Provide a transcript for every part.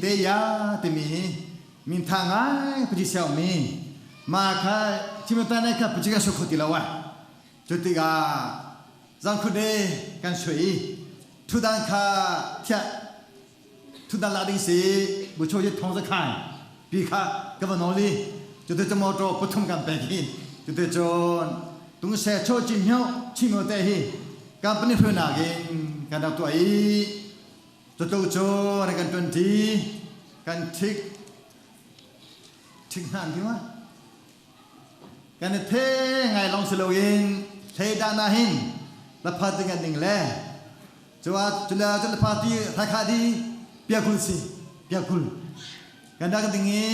Beya timi hi mintha ngai puji siau mi ma kha chimatan ai kha puji kan su kho ti lo a cu tikah zangkhude kan sui thudan kha thiah thudan la ding si bu cho yit thong za khai pi kha ka va noli cu te cu motor pathum kan pek hi cu te cun tung se cho chin hyo chin te hi company hruainak in kan rak tuah i cutu cu rak kan ṭuanṭi kan ṭhik ṭhik hna an ti ma kan i the ngai lawng si loin thleidan ah hin lapha ti ngan ding le cuah cule cu lapha ti thaikha di piakul si piakul kan dak ding i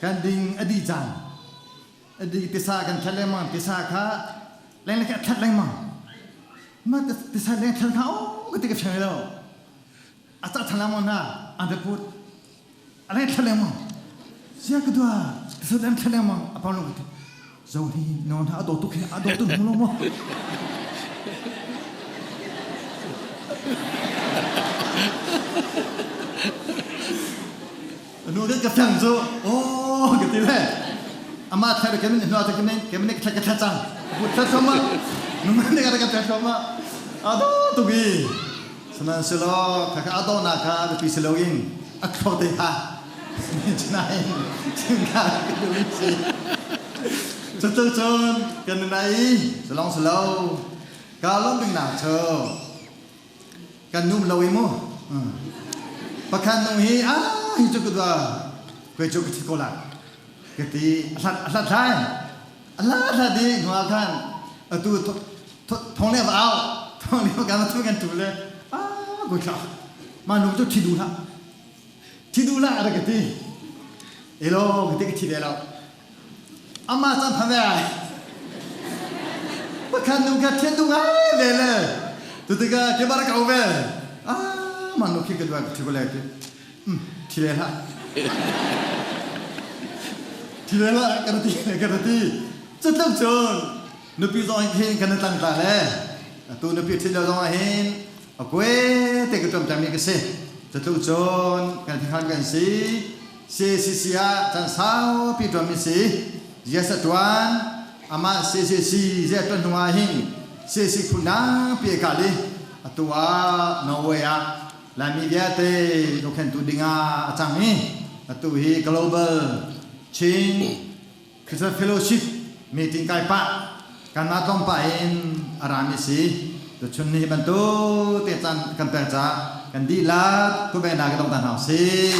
kan ding a di caan a di tisa kan thlet lengmang tisa kha leng le thlet lengmang ma tisa leng thlet kha o ka ti ka fiang lo a ca than lengmang na an te put a leng thlet lengmang sia ka dua tisa leng thlet lengmang a pang lo ka ti zo hi non ha a do tuk hi a do tuk hmu lo mo Nu kan ka fiang cu oh ka ti le ama thla ke min hnu ta ke min ke min ka thla cang bu thla thoma nu man ka ka thla thoma ado tu bi sanan selo kha ka ado na kha pi selo in a kho te ha chinai chin ka ka du si chu chu chun kan nai salong selo ka lom ding na cho Kan num lo i mu. Pakhat nung hi ah hi cu ka koi cu ka thi ko lai. Ka ti a hlat a hlat hlai. A hlat hlat i hnu ah khan atu thong le va au thong le kan thu kan tu le ah ko thla ma nu cu thi du hlah thi du hlah ra ka ti elo ka ti ka thi ve lo Amah caan phan ve ai. Pakhat nu kha thian du ngai ve le. Tu tikah ke bar ka ve. Ah, man nu khi ka duai thi ko le ti. Thi le hlah. Thi le hlah ka ti ka ti. Cutluk cun nupi zong hin kan tlang tla le. Atu nupi thi lo zong hin a kue te ka tuam mi ka si. Cutluk cun kan thang kan si. CCC ah caan saupi ṭuanmi si. Yes a ṭuan. Amah CCC ze a ṭuan hnu ah hin CCC phu nangpi a kal i atu ah Norway ah Laimi vialte zohkhenhtu ding ah a cang i atu hi Global Chin Christian Fellowship meeting kai pah kanmah tlawmpah in a rami si. Tuchun ni bantuk te caan kan pek caah kan dihlak kubenak ka dong ta hna usih.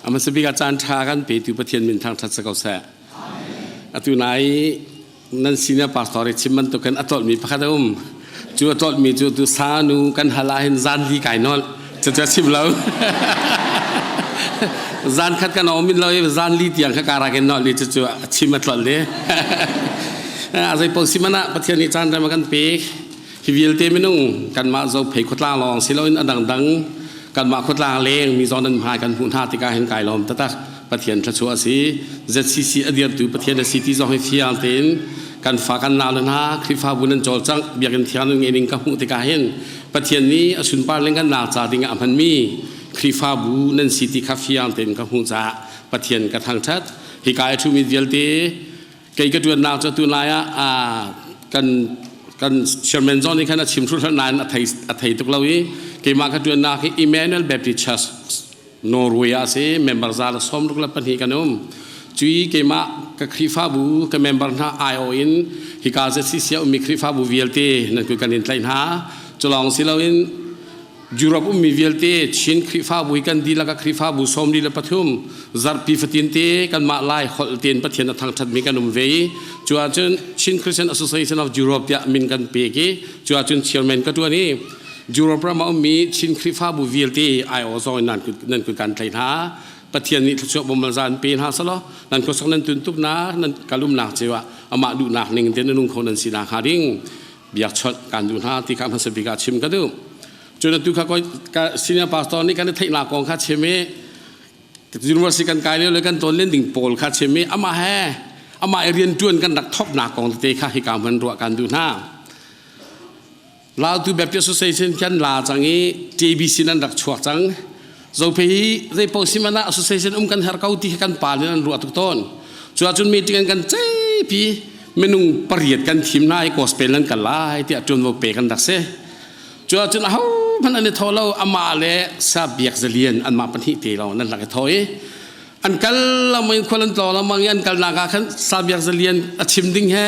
Amasa bik ah caan ṭha kan petu Pathian min thangṭhat si ko seh. Atu nai nan senior pastor i chim bantukin a tlolhmi pakhat a um. Cu a tlolhmi cu tu sanu kan hal ah hin zan li kai nolh. Cucu a chim lo. Zan khat kan om in lo i zan li tiang kha karak in nolh i cucu a chim a tlolh i. A zei paoh si man ah Pathian nih caan rem a kan pek. Hi vialte minung kanmah Zophei khuatlang lawng si loin a dangdang kanmah khuatlang leng mi zawn an hmai kan hmuh hna tikah hin kai lawm taktak. Pathian thluachuah a si. ZCC a dirtu Pathian a si ti zong hi fiang tein kan fa kan nau le hna Khrihfabu nan cawlcangh biakinn thiang nan ngeih ning ka hmuh tikah hin Pathian nih a sunpar ling kan nak ca ding ah a hmanmi Khrihfabu nan si ti kha fiang tein ka hmuh caah Pathian ka thangṭhat. Hika i ṭhumi vialte kei ka ṭuannak cu tunlai ah kan kan chairman zong nih khan a chim hruhral nain a thei a thei tuk lo i keimah ka ṭuannak hi Emmanuel Baptist Church Norway ah si member za le 62 kan um. Cui keimah ka Khrihfabu ka member hna aiawh in hika ZCC a ummi Khrihfabu vialte nan kut kan in tlaih hna. Culawng si loin Europe ummi vialte Chin Khrihfabu hi kan dihlak a Khrihfabu 43 zarhpi fatin te kanmah Lai holh tein Pathian a thangṭhatmi kan um ve i cu ahcun Chin Christian Association of Europe tiah min kan pek i cu ahcun chairman ka ṭuan i Europe ram a ummi Chin Khrihfabu vialte aiawh zong in nan kut nan kut kan tlaih hna. Pathian nih thluachuah bawm zan pe hna selaw nan khuasak nan tuntuknak nan kalumnak cio ah amah duhnak ning te nung kho nan si nak hnga ding biakchawnh kan duh hna ti kha hmasa bik ah chim ka duh. Cun atu kha ka senior pastor nih kan i theihnak kong kha chim i university kan kai lio le kan tawn len ding pawl kha chim i amah he amah i riantuan kan rak thoknak kong tete kha hika hman ruah kan duh hna. Lautu Baptist Association kan la cang i TBC nan rak chuak cang. Zophei hi zei paoh si man ah association um kan herh ko ti kha kan pa nih an ruah tuk tawn. Cu ahcun meeting an kan ceipi minung pariat kan thim hna i gospel nan kal lai tiah ṭuanvo pe kan rak si. Cu ahcun aho hmanh an i thaw lo amah le sa biak zalian anmah pahnih te lawng nan rak i thaw i an kal lamang in khual an tlawng lamang i an kalnak ah khan sa biak zalian a chim ding he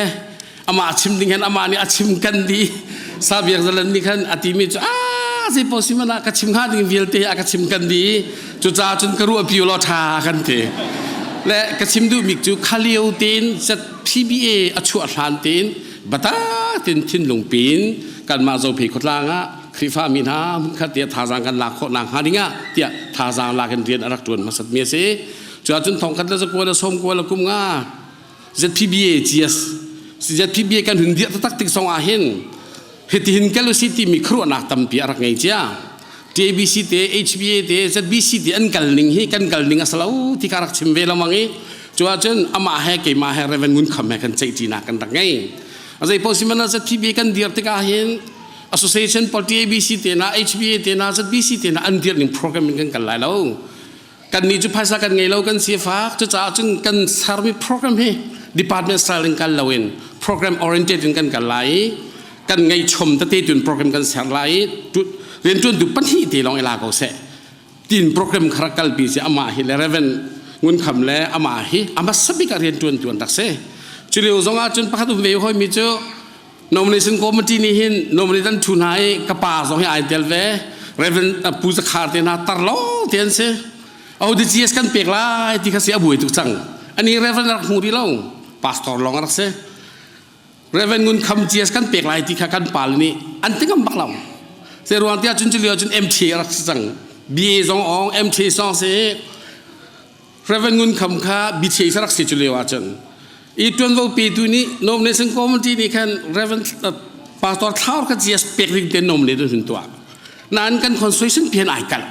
amah a chim ding khan amah nih a chim kan di sa biak zalian nih khan a timi cu a zei paoh si man ah ka chim hnga ding vialte a ka chim kan di cucaah cun ka ruah piu law ṭha kan ti le ka chim duhmi cu khalio tein PBA a chuah hlan tein batak tin thinlung pin kanmah Zophei khuatlang ah Khrihfa mi hna hmunkhat tiah thazaang kan lak khawh nak hnga ding ah tiah thazaang lak in rian a rak ṭuan hmasat mi a si. Cu ahcun thongkhat le zakua le sawmkua le kum nga ZPBA GS ZPBA kan hun dirh taktak tik zong ah hin hitihin kal usih timi khuaruahnak tampi a rak ngei cia. TABC te HBA te ZBC te an kal ning hi kan kal ning a si lo ti kha rak chim ve lengmang i cu ahcun amah he keimah he Reverend Ngun Kham he kan ceihṭinak kan rak ngei. A zei paoh si man ah ZPBA kan dir tikah hin association pawl TABC te na HBA te na ZBC te na an dir ning program in kan kal lai lo. Kan nih cu phaisa kan ngei lo kan si fak cucaah cun kan sermi program hi department style in kal loin program oriented in kan kal lai i kan ngei chom tete tun program kan ser lai i riantuan tu pahnih te lawng i la ko seh tin program kha rak kalpi si amah hi le Reverend Ngun Kham le amah hi ama sabik ah riantuan tu an rak si cu lio zong ah cun pakhat um ve hoi mi cu nomination committee nih hin nominate an thu hna i ka pa zong hi ai tel ve Reverend Pu Zakhar te hna tar lo te an si ODGS kan pek lai ti kha si a buai tuk cang ani Reverend rak hmu rih lo pastor lawng a rak si Reverend Ngun Kham GS kan pek lai ti kha kan pal nih an ti ngam bak lo se ruang tiah cun cu lio cun MTA rak si cang BA zong ong MTA zong si Reverend Ngun Kham kha BTA sa rak si cu lio ahcun i tuanvo petu nih nomination committee nih khan Reverend Pastor Thlaur kha GS pek ding te nominate an hun tuah nain kan constitution pian ai kalh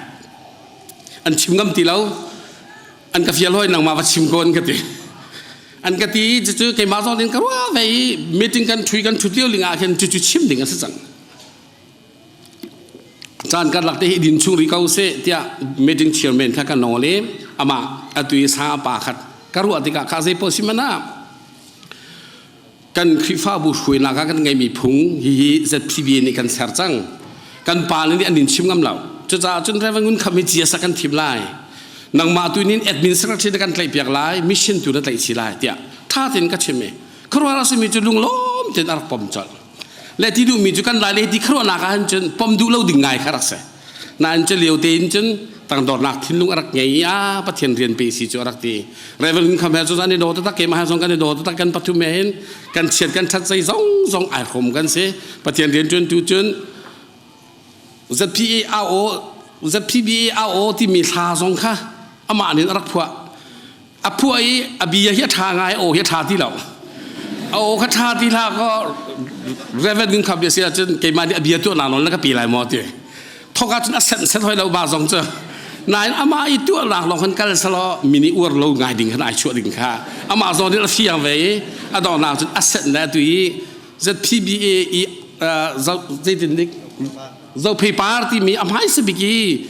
an chim ngam ti lo an ka fial hoi nangmah va chim ko an ka ti an ka ti cucu keimah zong din ka ruah ve i meeting kan thui kan thut lio ling ah khin cucu chim ding a si cang caan karlak te hi din chung ri ko se tiah meeting chairman kha ka nawl i amah atu i sang pa khat ka ruah tikah kha zei paoh si mana Kan Khrihfabu hruainak ah kan ngeihmi phung hihi ZPB nih kan ser cang. Kan pa nih an in chim ngam lo. Cucaah cun Reverend Ngun Kham hi GS ah kan thim lai. Nangmah tu nin admin secretary na kan tlaihpiak lai, mission tu na tlaih chih lai tiah tha tein ka chim i khuaruahhar a simi cu lunglawm tein a rak pom colh. Le ti duhmi cu kan lai le ti khuaruahnak ah hin cun pom duh lo ding ngai kha rak si. Nain cu lio tein cun tangdornak thinlung a rak ngei i a Pathian rian pe si cu a rak ti. Reverend Kham he cu an i daw taktak keimah he zong kan i daw taktak kan pathum he hin kan chiat kan ṭhat zei zong zong ai hrawm kan si. Pathian rian ṭuantu cun ZPAO ZPBAO timi thla zong kha amah nih a rak phuah. A phuah i a bia hi a ṭha ngai aw hi a ṭha ti lo a aw kha ṭha ti hlah kaw Reverend Ngun Kham bia si ahcun keimah nih a bia tuahnak nawl na ka pe lai maw ti thawk ahcun a senh set hoi lo ba zong cu nain amah i tuahnak lawng khan kal selaw mi nih uar lo ngai ding khan ai chuah ding kha amah zong nih a fiang ve i a donghnak cun a senh le atu i ZPBA i zeitin dik Zophei par timi a hmaisa bik i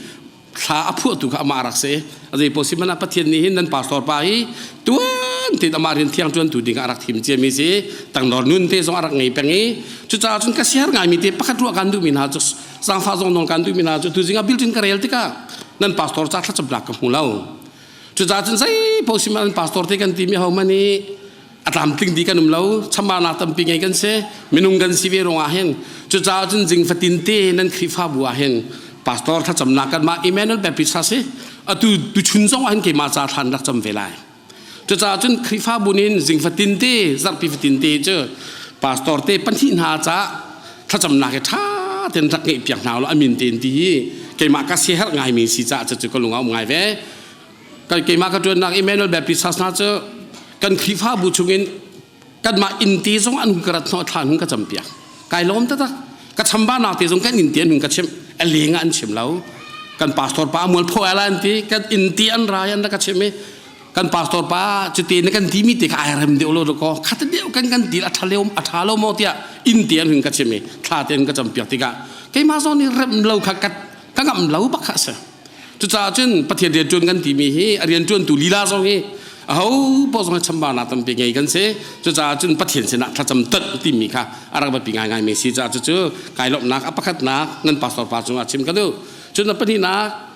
thla a phuahtu kha amah rak si a zei paoh si hmanh ah Pathian nih hin nan pastor pa hi tuan tein amah rian thiang ṭuantu ding ah a rak thim ciami si tangdor nun te zong a rak ngei peng i cucaah cun ka siar ngaimi te pakhat ruah kan duhmi hna cu zaangfah zong nawl kan duhmi hna cu tuzing ah building ka rel tikah nan pastor ca thlacamnak ka hmu lo cucaah cun zei paoh si hmanh nan pastor te kan timi ho hmanh hi a tlamtling dih kan um lo chambaunak tampi ngei kan si minung kan si ve ruangah hin cucaah cun zing fatin te nan Khrihfabu ah hin pastor thlacamnak kanmah Emmanuel Baptist si atu tuchun zong ah hin keimah ca thlan rak cam ve lai cucaah cun Khrihfabu nin zing fatin te zarhpi fatin te cu pastor te pahnih hna ca thlacamnak hi ṭha tein rak ngeih piak hna law amin tein ti hi keimah ka siaherh ngaimi si caah cucu ka lung a um ngai ve keimah ka ṭuannak Emmanuel Baptist Church hna cu kan Khrihfabu chungin kanmah inn te zong an hun ka rat hnawh thla hun ka campiak kai lawm taktak ka chambaunak te zong kan inn te an hun ka chimh a leng ah an chim lo kan pastor pa mual pho ala an ti kan inn te an rai an rak ka chimh i. Kan pastor pa cuti na kan timi te kha ai rem deuh lo ko khat deuh kan kan til a tha leo a tha lo maw tiah in te an hun ka chim i thla tein ka campiak tikah keimah zong nih rem lo kha ka ka ngam lo bak kha a si. Cucaah cun Pathian rianṭuan kan timi hi a rianṭuantu lila zong hi aho paoh zong hi chambaunak tampi ngei kan si. Cucaah cun Pathian sinah thlacam tonh timi kha a rak biapi ngaingai mi si caah cucu kai lawmhnak a pakhatnak nan pastor pa cungah chim ka duh. Cun a pahnihnak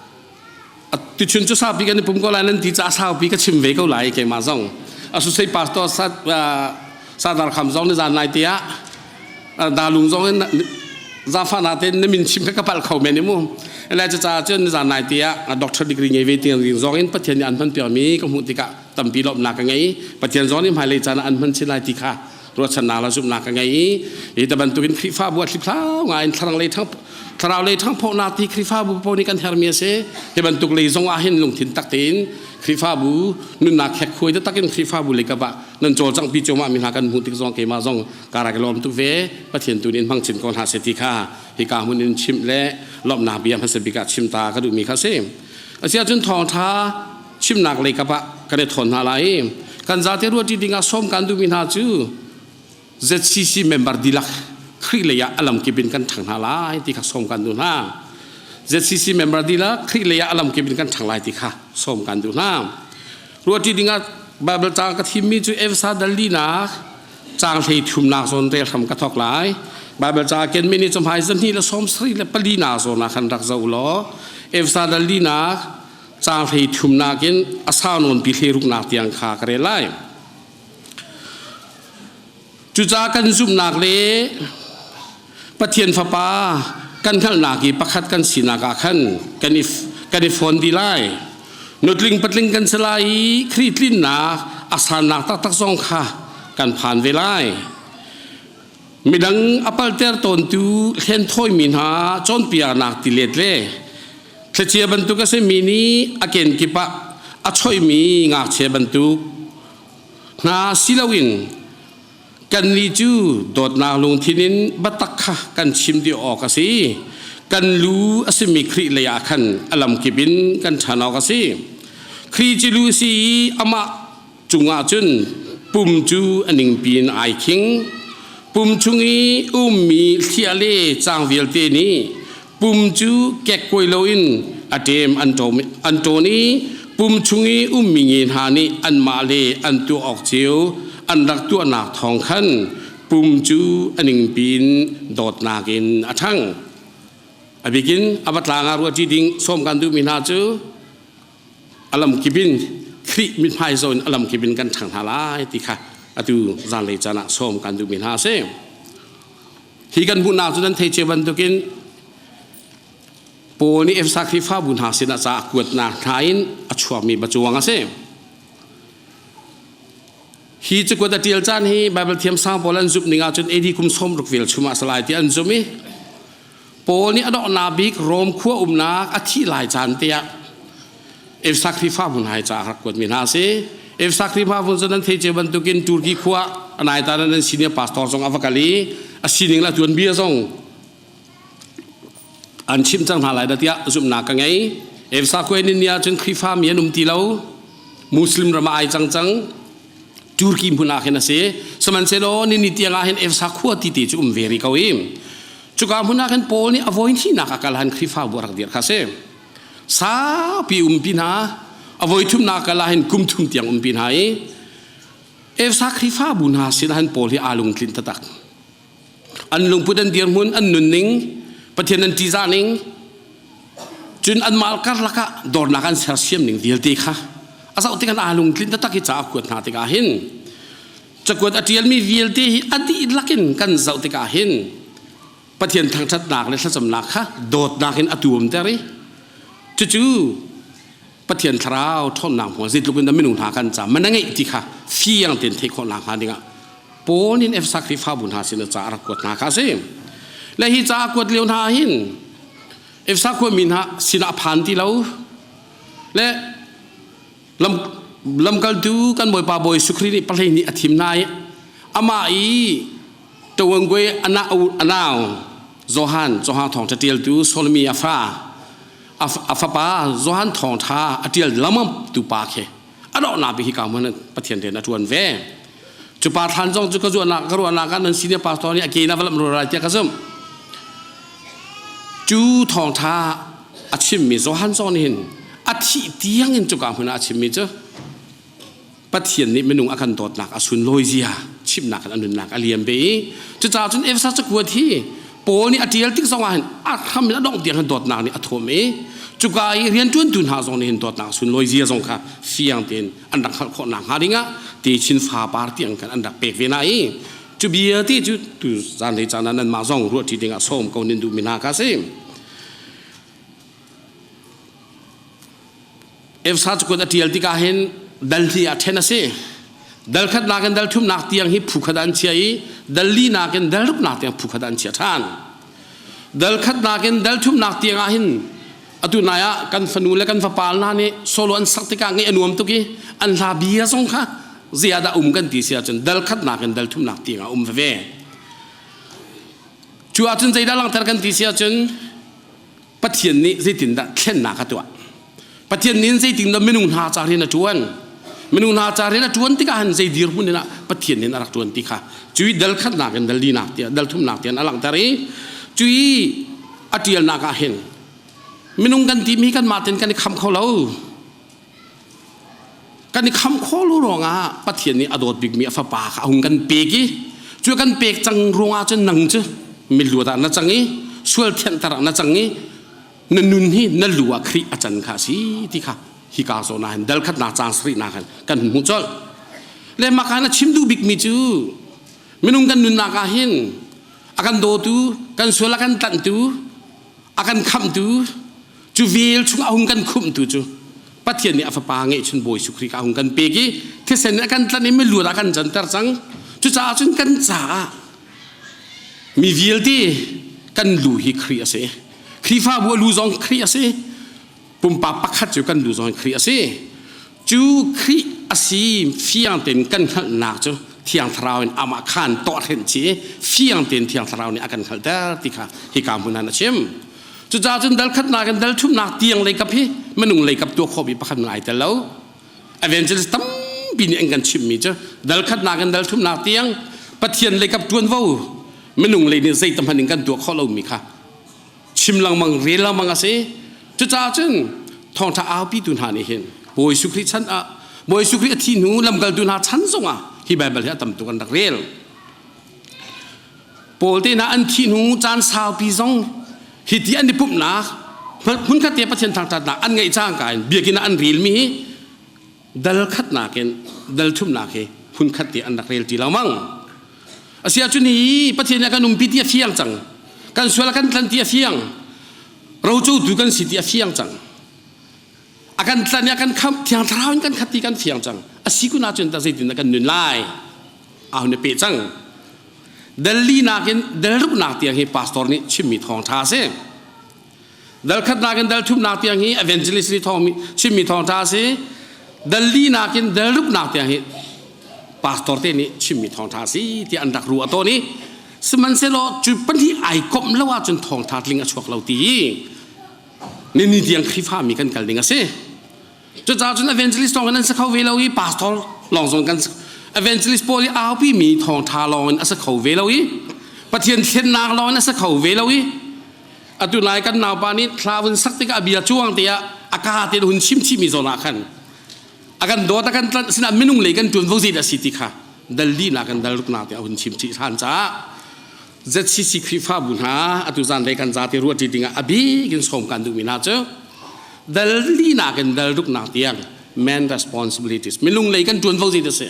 tuchun cu saupi kan i pum ko lai nan ti caah saupi ka chim ve ko lai keimah zong. Asusei pastor Sadar Kham zong ni zan lai te ah Dalung zong in zaangfahnak tein na min chim kha ka palh kho men i mu. Lai cucaah cun nizan nai te ah doctor degree ngei ve tiang ding zong in Pathian nih an hman piakmi ka hmuh tikah tampi lawmhnak ka ngei. Pathian zong nih hmailei caan ah an hman chin lai ti kha ruahchannak le zumhnak ka ngei i hi ta bantukin Khrihfabu a hliphlau ngai in thlarau lei thang thlarau lei ṭhangphawhnak ti Khrihfabu paoh nih kan hermi a si. Hi bantuk lei zong ah hin lungthin tak tein Khrihfabu nunnak khekhuai taktak in Khrihfabu lei kap ah nan cawlcanghpi cuahmah mi hna kan hmuh tik zong keimah zong ka rak i lawm tuk ve. Pathian tu nih in hmang chin ko hna seh ti kha hika hmun in chimh le lawmhnak bia hmasa bik ah chim ta ka duhmi kha a si. Asiahcun thawngṭha chimnak lei kap ah kan i thawn hna lai. Kan zate ruahṭi dingah sawm kan duhmi hna cu ZCC member dihlak Khrih lei ah a lamkip in kan ṭhang hna lai ti kha sawm kan duh hna. ZCC member dihlak Khrih lei ah a lamkip in kan ṭhang lai ti kha sawm kan duh hna. Ruahṭi dingah Baibal caang ka thimmi cu Efesa dal linak caang hlei thumnak zawn rel hram ka thawk lai. Baibal ca kenmi nih cahmai zahnih le 74 na zawn ah khan rak zoh law Efesa dal linak caang hlei thumnak in a sau nawn pi hlei ruknak tiang kha ka rel lai. Cucaah kan zumhnak le Pathian Fapa kan hngalhnak i pakhat kan sinak ah khan kan i, kan i fawn dih lai. Nutling patling kan si lai i Khrih tlinnak a sannak taktak zong kha kan phan ve lai. Midang a palter tawntu hlenthawi hna cawnpiaknak tilet le thlichia bantuk a simi nih a kenkip ah a choihmi ngakchia bantuk hna si loin kannih cu dawtnak lungthin in biatak kha kan chim dih awk a si. Kan lu a simi Khrih lei ah khan a lamkip in kan ṭhan awk a si. Khrih cu lu a si i amah cungah cun pum cu a ningpi in ai khing. Pum chung i ummi thliah le cang vialte nih pum cu kekkuai loin a ṭem an ṭawn i pum chung i ummi nge hna nih anmah le an tuah awk cio an rak tuahnak thawng khan pum cu a ningpi in dawtnak in a ṭhang. A bikin a va tlang ah ruahṭi ding sawm kan duhmi hna cu a lamkip in Khrih mithmai zoh in a lamkip in kan ṭhang hna lai ti kha atu zanlei caan ah sawm kan duhmi hna a si. Hi kan hmuhnak cu nan thei cio bantukin Paul nih Efesa Khrihfabu hna sinah ca a kuatnak hna in a chuakmi biacuang a si. Hi cakuat a ṭial caan hi Baibal thiamsang pawl an zumh ning ahcun AD kum 60 vel chungah a si lai ti an zumh i Paul nih a donghnak bik Rom khua umnak a thih lai caan te ah Efesa Khrihfabu hna hi ca a rak kuatmi hna a si. Efesa Khrihfabu cu nan thei cio bantukin Turkey khua a nai ta nan senior pastor zong a va kal i a sining le a tuanbia zong an chimh cang hna lai dah tiah zumhnak ka ngei. Efesa khua in ni ahcun Khrihfa mi an um ti lo. Muslim ram ah ai cang cang. Turkey hmun ah khin a si. Sihmanhsehlaw ni ni tiang ah hin Efesa khua ti te cu um ve rih ko i cuka hmun ah khin Paul nih a voi hnihnak a kal han Khrihfabu a rak dirh kha a si. Saupi umpi hna a voi thumnak kal ah hin kum thum tiang umpi hna i Efesa Khrihfabu hna sin ah hin Paul hi aa lungtlinh taktak. An lungput an dirhmun an nunning Pathian an ṭihzah ning cun anmah karlak ah dornak an sersiam ning vialte kha a zoh tikah aa lungtlinh taktak i ca a kuat hna tikah hin cakuat a ṭialmi vialte hi a dihlak in kan zoh tikah hin Pathian thangṭhatnak le thlacamnak kha dawtnak in a tuamter i cucu Pathian thlarau ṭhawnnak hmual zeitluk in dah minung hna kan ca man a ngeih ti kha fiang tein theih khawh nakhnga dingah Paul in Efesa Khrihfabu hna sin a ca a rak kuat hna kha a si. Le hi ca a kuat lio hna hin Efesa khuami hna sinah a phan ti lo. Le lam, lamkaltu kan Bawipa Bawi Jesuh Khrih nih pahlei nih a thim hna i amah i Tawangwe anau Johan Johan thawngṭha ṭialtu Solomon a fa a fapa Johan thawngṭha a ṭial lamam tu pa khi. A donghnak bik hi ka hmun Pathian rian a ṭuan ve. Cu pa thlan zong cu ka zuahnak ka ruahnak ah nan senior pastor nih a ke na va lamh rai tiah ka zumh. Cu thawngṭha a chimmi Johan zong nih hin a thih tiang in cuka hmun ah a chimmi cu Pathian nih minung a kan dawtnak a sunlawi zia chimnak in a nunnak a liam ve i cucaah cun Efesa cakuat hi Paul nih a ṭial tik zongah hin a hram in a dongh tiang hin dawtnak nih a thuam i cuka i rianṭuantu hna zong nih hin dawtnak sunlawi zia zong kha fiang tein an rak hngalh khawh nakhnga dingah techin fapar tiang khan an rak pek ve na i cu bia ti cu tu zanlei caan ah nanmah zong ruahṭi dingah sawm ko nin duhmi hna kha a si. Efsa cakuat a ṭial tikah hin dal hnih ah ṭhen a si. Dal khatnak in dal thumnak tiang hi phu khat ah an chia i dal linak in dal ruknak tiang phu khat ah an chia ṭhan. Dal khatnak in dal thumnak tiang ah hin atu nai ah kan fanu le kan fapa hna nih solo an sak tikah ngaih a nuam tuk i an hla bia zong kha ziah dah um kan ti si ahcun dal khatnak in dal thumnak tiang ah um veve. Cu ahcun zeidah langhter kan ti si ahcun Pathian nih zeitindah thlennak a tuah Pathian nih zeitindah minung hna ca rian a ṭuan minung hna ca rian a ṭuan tikah han zei dirhmun in ah Pathian nih a rak ṭuan ti kha cui dal khatnak in dal linak tiah dal thumnak tiah a langhter i cui a ṭialnak ah hin minung kan timi kanmah ten kan i kham kho lo Kan i kham khawh lo ruangah Pathian nih a dawt bikmi a fapa kha a hung kan pek i cu kan pek cang ruangah cun nang cu miluat ah na cang i sual thianhter ah na cang i na nun hi na lu ah Khrih a can kha a si ti kha hika zawn ah hin dal khatnak caang sarihnak hin kan hmuh colh. Le mah kha na chim duh bikmi cu minung kan nunnak ah hin a kan dawtu kan sual a kan tlanhtu a kan khamhtu Cu vel chung a hung kan khumhtu cu Pathian nih a fapa ngeihchun Bawi Jesuh Khrih a hung kan pek i thisen nih a kan tlanh i miluat ah kan canter cang. Cucaah cun kan caah mi vialte kan lu hi Khrih a si. Khrihfabu a lu zong Khrih a si. Pumpak pakhat cu kan lu zong Khrih a si. Cu Khrih a si fiang tein kan hngalhnak cu Thiang Thlarau in amah khan tawhhrenh chih i fiang tein Thiang Thlarau nih a kan hngalhter ti kha hika hmun ah a chim. Cucaah cun dal khatnak in dal thumnak tiang leikap hi minung leikap tuah khawhmi pakhat hmanh ai tel lo. Evangelist tampi nih an kan chimhmi cu dal khatnak in dal thumnak tiang Pathian leikap ṭuanvo minung lei nih zeitam hmanh in kan tuah khawh lomi kha chim lengmang rel lengmang a si. Cucaah cun thawngṭha aupitu hna nih hin Bawi Jesuh Khrih chan ah Bawi Jesuh Khrih a thih hnu lamkaltu hna chan zongah hi Baibal hi a tam tuk an rak rel. Paul te hna an thih hnu caan saupi zong hi ti an i pumhnak hmunkhat te Pathian thangṭhatnak an ngeih cangka in biakinn ah an relmi hi dal khatnak in dal thumnak hi hmunkhat te an rak rel ti lengmang. Asiahcun hi Pathian nih a kan umpi ti a fiang cang. Kan sual a kan tlan ti a fiang. Rocotu kan si ti a fiang cang. A kan tlan i a kan khamh thiang thlarau in kan khat ti kan fiang cang. A si kun ahcun tah zeitin dah kan nun lai? A hun i peh cang. Dal linak in dal ruknak tiang hi pastor nih chimmi thawngṭha a si. Dal khatnak in dal thumnak tiang hi evangelist nih thawng chimmi thawngṭha a si. Dal linak in dal ruknak tiang hi pastor te nih chimmi thawngṭha a si tiah an rak ruah tawn i sihmanhsehlaw cu pahnih ai komh lo ahcun thawngṭha tling a chuak lo ti hi nini tiang Khrihfami kan kal ding a si. Cucaah cun evangelist lawng in an si kho ve lo i pastor lawng zong kan evangelist pawl i aupi mi thawngṭha lawng in a si kho ve lo i Pathian thlennak lawng in a si kho ve lo i atu nai kan naupa nih thla vun sak tikah a bia cuang te ah a ka te hun chim chihmi zawn ah khan a kan dawt a kan tlanh sinah minung lei kan ṭuanvo zei dah si ti kha dal linak kan dal ruknak te a hun chim chih ṭhan caah ZCC Khrihfabu hna atu zanlei kan zate ruahṭi dingah a bik in sawm kan duhmi hna cu dal linak in dal ruknak tiang man responsibilities minung lei kan ṭuanvo zei a si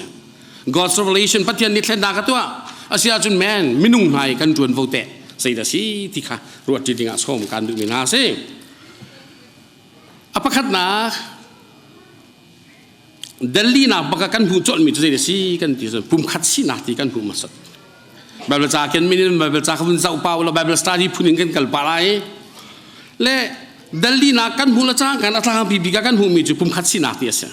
God's revelation Pathian nih thlennak a tuah a si ahcun man minung hna i kan ṭuanvo teh zei dah si ti kha ruahṭi dingah sawm kan duhmi hna a si a pakhatnak Delhi nak baka kan hmuh colhmi cu zei a si kan ti cun pumkhat sinak ti kan hmuh hmasat Bible ca ken min in Bible ca ka vun zoh pa ula Bible study phun in kan kal pa lai le Delhi nak kan hmuh le cang kan a tlang pi bik ah kan hmuhmi cu pumkhat sinak ti a si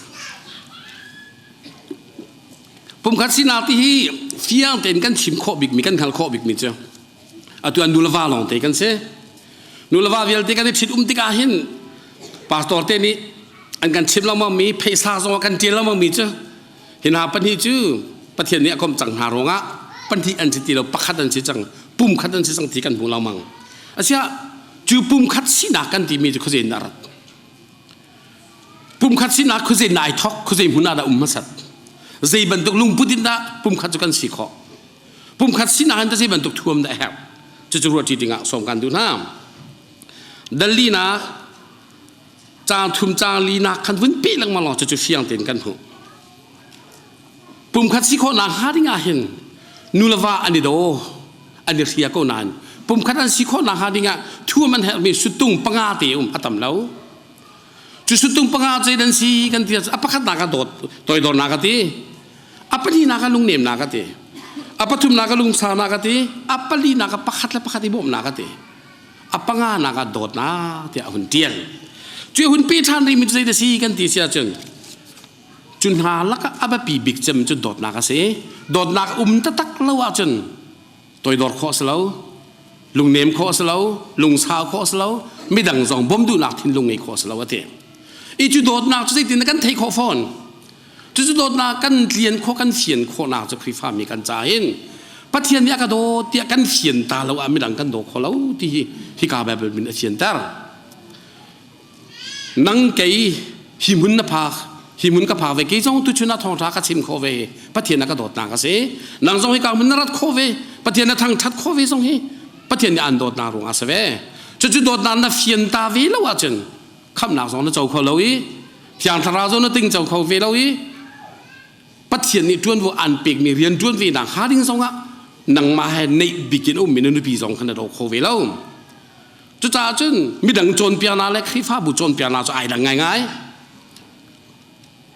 pumkhat sinak ti hi fiang tein kan chim khawh bikmi kan hngalh khawh bikmi cu atu an nu le va lawng te kan si nu le va vialte kan i ṭhit um tikah hin pastor te nih. An kan chim lengmang mi pheisa zong kan ṭial lengmang mi cu hi hna pahnih cu Pathian nih a komh cang hna ruangah pahnih an si ti lo pakhat an si cang pumkhat an si cang ti kan hmu lengmang. Asiah cu pumkhat sinak kan timi cu khuazei in dah a rat? Pumkhat sinak khuazei in dah ai thawk? Khuazei hmun ah dah um hmasat? Zei bantuk lungput in dah pumkhat cu kan si khawh? Pumkhat sinak in zei bantuk thuam dah a herh? Cucu ruahṭi dingah sawm kan duh hna. Dalinak caang thum caang linak khan vun peh lengmang lawng cucu fiang tein kan hmuh. Pumkhat si khawhnak hnga ding ah hin nu le va an i daw, an i hria ko nain pumkhat an si khawhnak hnga ding ah thuam an herhmi suttung panga te um a tam lo. Cu suttung panga cu dan si kan ti a pakhatnak ah dawt toidornak a ti. A pahnihnak ah lungnemnak a ti. A pathumnak ah lungsaunak a ti. A palinak ah pakhat le pakhat i bawmhnak a ti. A panganak ah dawtnak tiah a hun tial. Cu hun pe ṭhan rihmi cu zei da si kan ti si ahcun cu hna lakah a biapi bik cem cu dawtnak a si. Dawtnak um taktak lo ahcun toidor khawh a si lo, lungnem khawh a si lo, lungsau khawh a si lo, midang zong bawm duhnak thinlung ngei khawh a si lo a ti. I cu dawtnak cu zeitin kan theih khawh fawn? Cucu dawtnak kan tlian khawh kan fian khawhnak cu Khrihfami kan ca hin Pathian nih a ka dawt tiah kan fian ta lo ah midang kan daw kho lo ti hi hika Bible min a fianter. Nang kei hi hmun na phak hi hmun ka phak ve kei zong tuchun ah thawngṭha ka chim khawh ve Pathian a ka dawtnak a si. Nang zong hika hmun na rat khawh ve Pathian na thangṭhat khawh ve zong hi Pathian nih an dawtnak ruangah a si ve. Cucu dawtnak na fian ta ve lo ahcun khamhnak zong na co kho lo i Thiang Thlarau zong na ting co kho ve lo i Pathian nih ṭuanvo aan pekmi rian ṭuan ve nak hnga ding zongah nangmah he neih bik in ummi na nupi zong kha na daw kho ve lo. Cucaah cun midang cawnpiaknak le Khrihfabu cawnpiaknak cu ai dang ngaingai.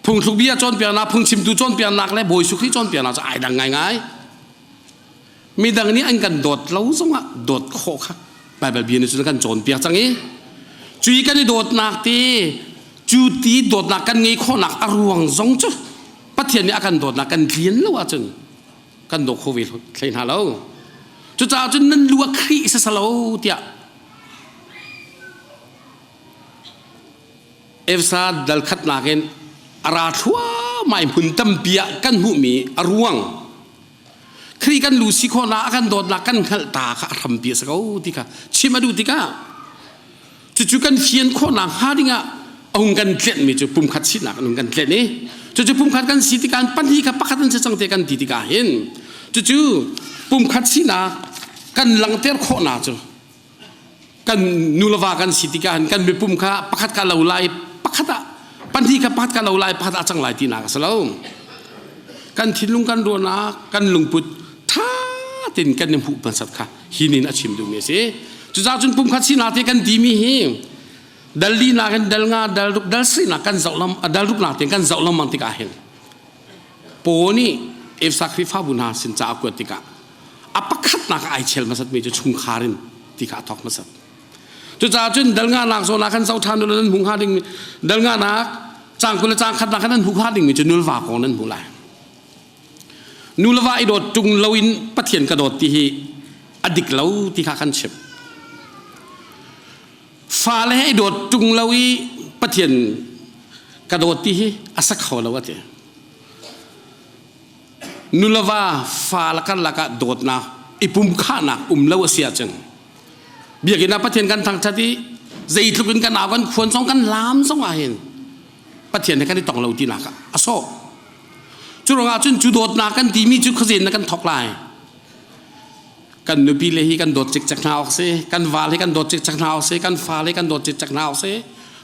Phungthluk bia cawnpiaknak, phungchimtu cawnpiaknak le Bawi Jesuh Khrih cawnpiaknak cu ai dang ngaingai. Midang nih an kan dawt lo zongah dawt khawh kha Baibal bia nih cun a kan cawnpiak cang i cui kan i dawtnak te cu ti dawtnak kan ngei khawhnak a ruang zong cu Pathian nih a kan dawtnak kan tlian lo ahcun kan daw kho ve hlei hna lo. Cucaah cun nan lu ah Khrih sasalo tiah Efsa dal khatnak in a ra thluahmah i hmun tampi ah kan hmuhmi a ruang Khrih kan lu si khawhnak a kan dawtnak kan hngalh ta kha a hrampi a si ko ti kha chim a duh tikah cucu kan fian khawhnak hnga dingah a hung kan tlenhmi cu pumkhat sinak an hung kan tlenh i cucu pumkhat kan si tikah pahnih kha pakhat an si cang te kan ti tikah hin cucu pumkhat sinak kan langhter khawhnak cu kan nu le va kan si tikah kan mipum kha pakhat ka lo lai pakhat ah pahnih kha pakhat ka lo lai pakhat ah cang lai tinak a si lo kan thinlung kan ruahnak kan lungput tha tein kan i hmuh hmasat kha hi nin a chim duhmi a si cucaah cun pumkhat sinak te kan timi hi dal li nak in dal nga dal ruk dal sinak kan zoh lam dal ruk nak tein kan zoh lengmang tikah hin Paul nih Efesa Khrihfabu hna sin ca a kuat tikah a pakhatnak ai chel hmasatmi cu chungkhar in ti kha a thawk hmasat. Cucaah cun dal nganak zawn ah khan zoh ṭhan u nan hmu hnga ding dal nganak caang 20 le caang khatnak khan nan hmu hnga dingmi cu nulva kong nan hmu lai. Nu le va i dawt ṭung loin Pathian ka dawt ti hi a dik lo ti kha kan chim. Fale he i dawt ṭung lo i Pathian ka dawt ti hi a sa kho lo a ti. Nuleva fa le karlak ah dawtnak i pumkhahnak um lo a si ahcun biakinn ah Pathian kan thangṭhat i zeitluk in kan au kan khuan zong kan laam zong ah hin Pathian he kan i tong lo tinak ah a sawh. Cu ruangah cun cu dawtnak kan timi cu khuazei in kan thawk lai. Kan nupi le hi kan dawt cikcek hna awk si, kan val hi kan dawt cikcek hna awk si, kan fale kan dawt cikcek hna awk si.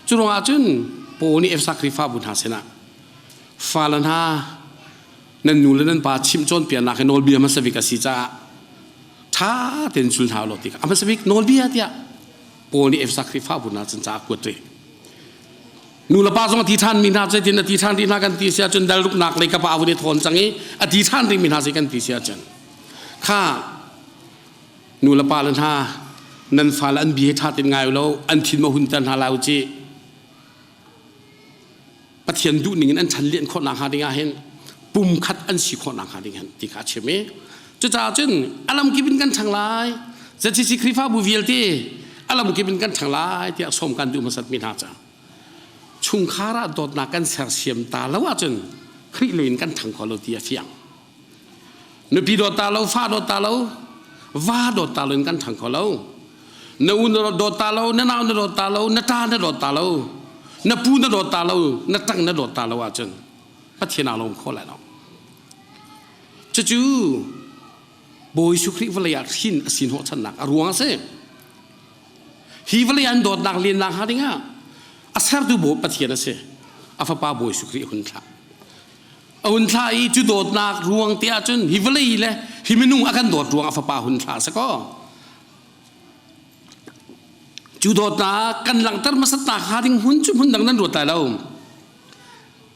Cu ruangah cun Paul nih Efesa Khrihfabu hna sinah fale hna nan nu le nan pa chimh cawnpiaknak hi nawlbia hmasa bik a si caah ṭha tein zul hna law ti kha a hmasa bik nawlbia tiah Paul nih Efesa Khrihfabu hna cun ca a kuat rih. Nu le pa zong a ti ṭhanmi hna zeitin a ti ṭhan rih hna kan ti si ahcun dal ruknak lei kapa a vun i thawn cang i a ti ṭhan rihmi hna zei kan ti si ahcun kha nu le pa le hna nan fale an bia hi ṭha tein ngai lo an thin ma hunter hna lai u ci Pathian duhning in an chan lian khawhnak hnga ding ah hin pumkhat an si khawhnak hnga ding hin ti kha a chim i cucaah cun a lamkip in kan ṭhang lai ZCC Khrihfabu vialte a lamkip in kan ṭhang lai tiah sawm kan duh hmasat mi hna ca. Chungkhar ah dawtnak kan sersiam ta lo ahcun Khrih lei in kan ṭhang kho lo ti a fiang. Nupi dawt ta lo, fa dawt ta lo, va dawt ta lo in kan ṭhang kho lo. Na u na dawt ta lo, na nau na dawt ta lo, na ṭa na dawt ta lo, na pu na dawt ta lo, na ṭang na dawt ta lo ahcun Pathian aa lawm kho lai lo. Cucu Bawi Jesuh Khrih vawlei ah hrin a si hnawhchannak a ruang a si. Hi vawlei an dawtnak lennak hnga dingah a sertu Bawi Pathian a si. A fapa Bawi Jesuh Khrih a hun thlah. A hun thlah i cu dawtnak ruang te ahcun hi vawlei le hi minung a kan dawt ruang a fapa hun thlah a si kaw. Cu dawtnak kan langhter hmasatnak hnga ding hmun cu hmun dang nan ruat lai lo.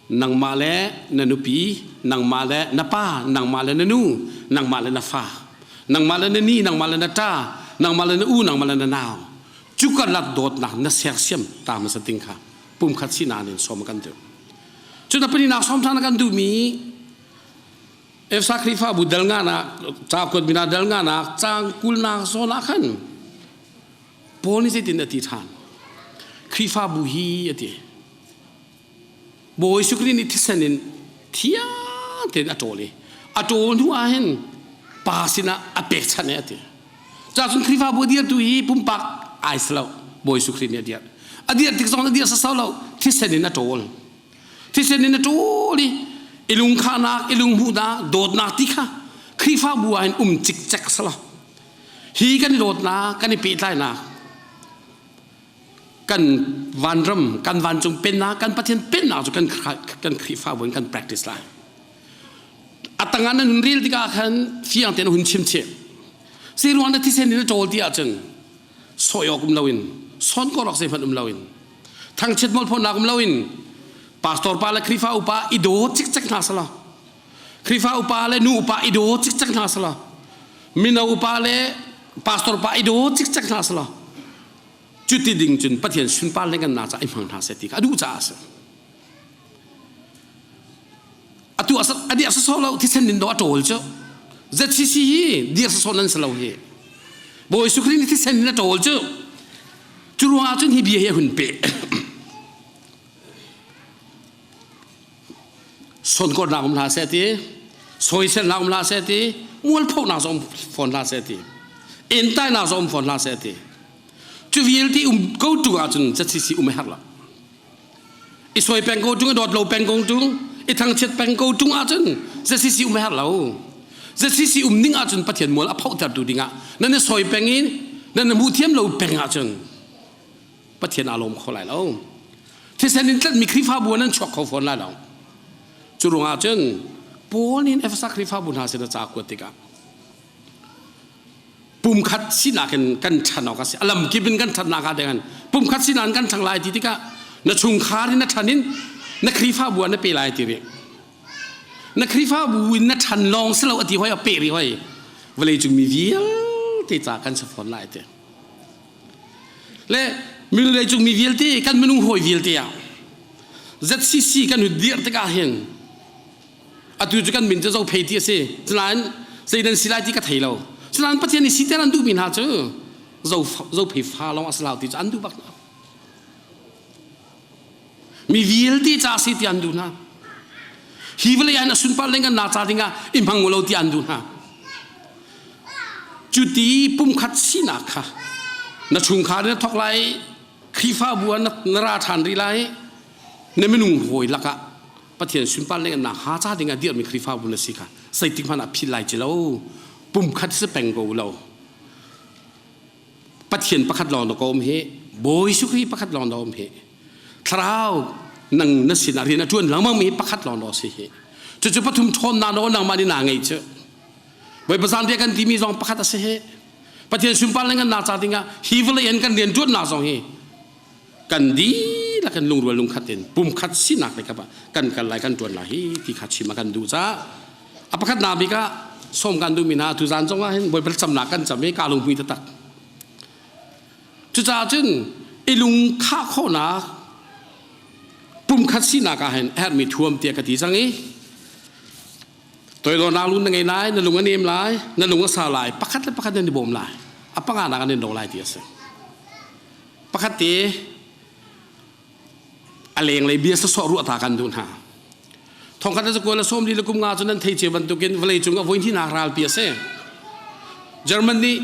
Nangmah le na nupi, nangmah le na pa, nangmah le na nu, nangmah le na fa, nangmah le na ni, nangmah le na ṭa, nangmah le na u, nangmah le na nau. Cu karlak dawtnak na sersiam ta hmasa ding kha pumkhat sinak in sawm a kan duh. Cu na palinak sawm ṭhan a kan duhmi Efsa Khrihfabu dal nganak ca kuat mina dal nganak caang kulnak zawn ah khan Paul nih zeitin a ti ṭhan? Khrihfabu hi a ti. Bawi Jesuh Khrih nih thisen in thiang tein a ṭawl i a ṭawl hnu ah hin pa sinah a pekchanh e a ti. Cacun Khrihfabu a dirtu hi pumpak ai si lo. Bawi Jesuh Khrih nih a dirh. A dirh tik zong a dirh sasau lo. Thisen in a ṭawl. Thisen in a ṭawl i i lungkhahnak, i lunghmuhnak, dawtnak ti kha Khrihfabu ah hin um cikcek sala. Hi kan i dawtnak, kan i pehtlainak, kan vanram, kan vancung pennak, kan Pathian pennak cu kan kan Khrihfabu in kan practice lai. A tangah nan hun rel tikah khan fiang tein hun chim chih. Zei ruang na thisen in na ṭawl ti ahcun sawi awk um loin, sawn kawr awk zeihmanh um loin, thangchiat mualphonak um loin, pastor pa le Khrihfa upa i daw cikcek hna sala. Khrihfa upa le nu upa i daw cikcek hna sala. Mino upa le pastor pa i daw cikcek hna sala. Cuti ding cun Pathian sunpar le ngannak ca i hmang hna seh ti kha a duh caah a si. Atu a diak sawsawh lo thisen in do a ṭawl cu. ZCC hi diak sawsawh nan si lo hi. Bawi Jesuh Khrih nih thisen in a ṭawl cu. Cu ruangah cun hi bia hi a hun peh. Sonkornak um hlah seh ti, sawiselnak um hlah seh ti, mualphonak zong um fawn hlah seh ti, entainak zong um fawn hlah seh ti. Cu vialte um ko ṭung ahcun ZCC um a herh lo. I sawi peng ko ṭung, i dawt lo peng ko ṭung, i thangchiat peng ko ṭung ahcun ZCC um a herh lo. ZCC um ning ahcun Pathian mual a phohtertu dingah nan i sawi peng i nan i hmuh thiam lo peng ahcun Pathian aa lawm kho lai lo. Thisen in tlanhmi Khrihfabu ah nan chuak kho fawn lai lo. Cu ruangah cun Paul nih Efesa Khrihfabu hna sin a ca kuat tikah pumkhat sinak in kan ṭhan awk a si. A lamkip in kan ṭhatnak ah deng pumkhat sinak in kan ṭhang lai ti tikah na chungkhar in na ṭhan in na Khrihfabu ah na pe lai ti rih. Na Khrihfabu in na ṭhan lawng si lo a ti hoi a peh rih hoi. Vawlei cung mi vialte ca kan si fawn lai ti. Le vawleicung mi vialte kan minung hawi vialte ah ZCC kan hun dirh tikah hin atu cu kan min cu Zophei ti a si. Cunain zei nan si lai ti ka thei lo. Cunain Pathian nih siter an duhmi hna cu Zophei fa lawng a si lo ti cu an duh bak hna. Mi vialte ca si ti an duh hna. Hi vawlei ah hin a sunpar leng kan na ca dingah i hmang u lo ti an duh hna. Cu ti pumkhat sinak kha na chungkhar in na thawk lai, Khrihfabu ah na ra ṭhan rih lai, na minung hawi lakah Pathian sunpar leng nak ha ca dingah dirhmi Khrihfabu na si kha zeitik hmanh ah philh lai ci lo. Pumkhat si peng ko lo. Pathian pakhat lawng na ka um hi Bawi Jesuh Khrih pakhat lawng na um hi thlarau nang na sinah rian a ṭuan lengmang mi pakhat lawng na si hi cucu pathum ṭhawnnak na nangmah nih naa ngei cu Bawipa zan kan timi zong pakhat a si hi Pathian sunpar le ngannak ca dingah hi vawlei in kan rian ṭuannak zong hi kan dihlak in lungrual lungkhat in pumkhat sinak lei kap ah kan kal lai kan ṭuan lai hi ti kha chim a kan duh caah a pakhatnak bik ah sawm kan duhmi hna tuzan zong ah hin Bawipa thlacamnak kan cam i kaa lunghmui taktak cucaah cun i lung khah khawhnak pumkhat sinak ah hin a herhmi thuam tiah ka ti cang i toidornak lung na ngei lai na lung a nem lai na lung a sau lai pakhat le pakhat nan i bawm lai a panganak an in do lai ti a si pakhat te. A lenglei bia sawsawh ruah ta kan duh hna. Thongkhat le zakua le 40 le kum nga cu nan thei cio bantukin vawlei cung a voi hnihnak ralpi a si. German nih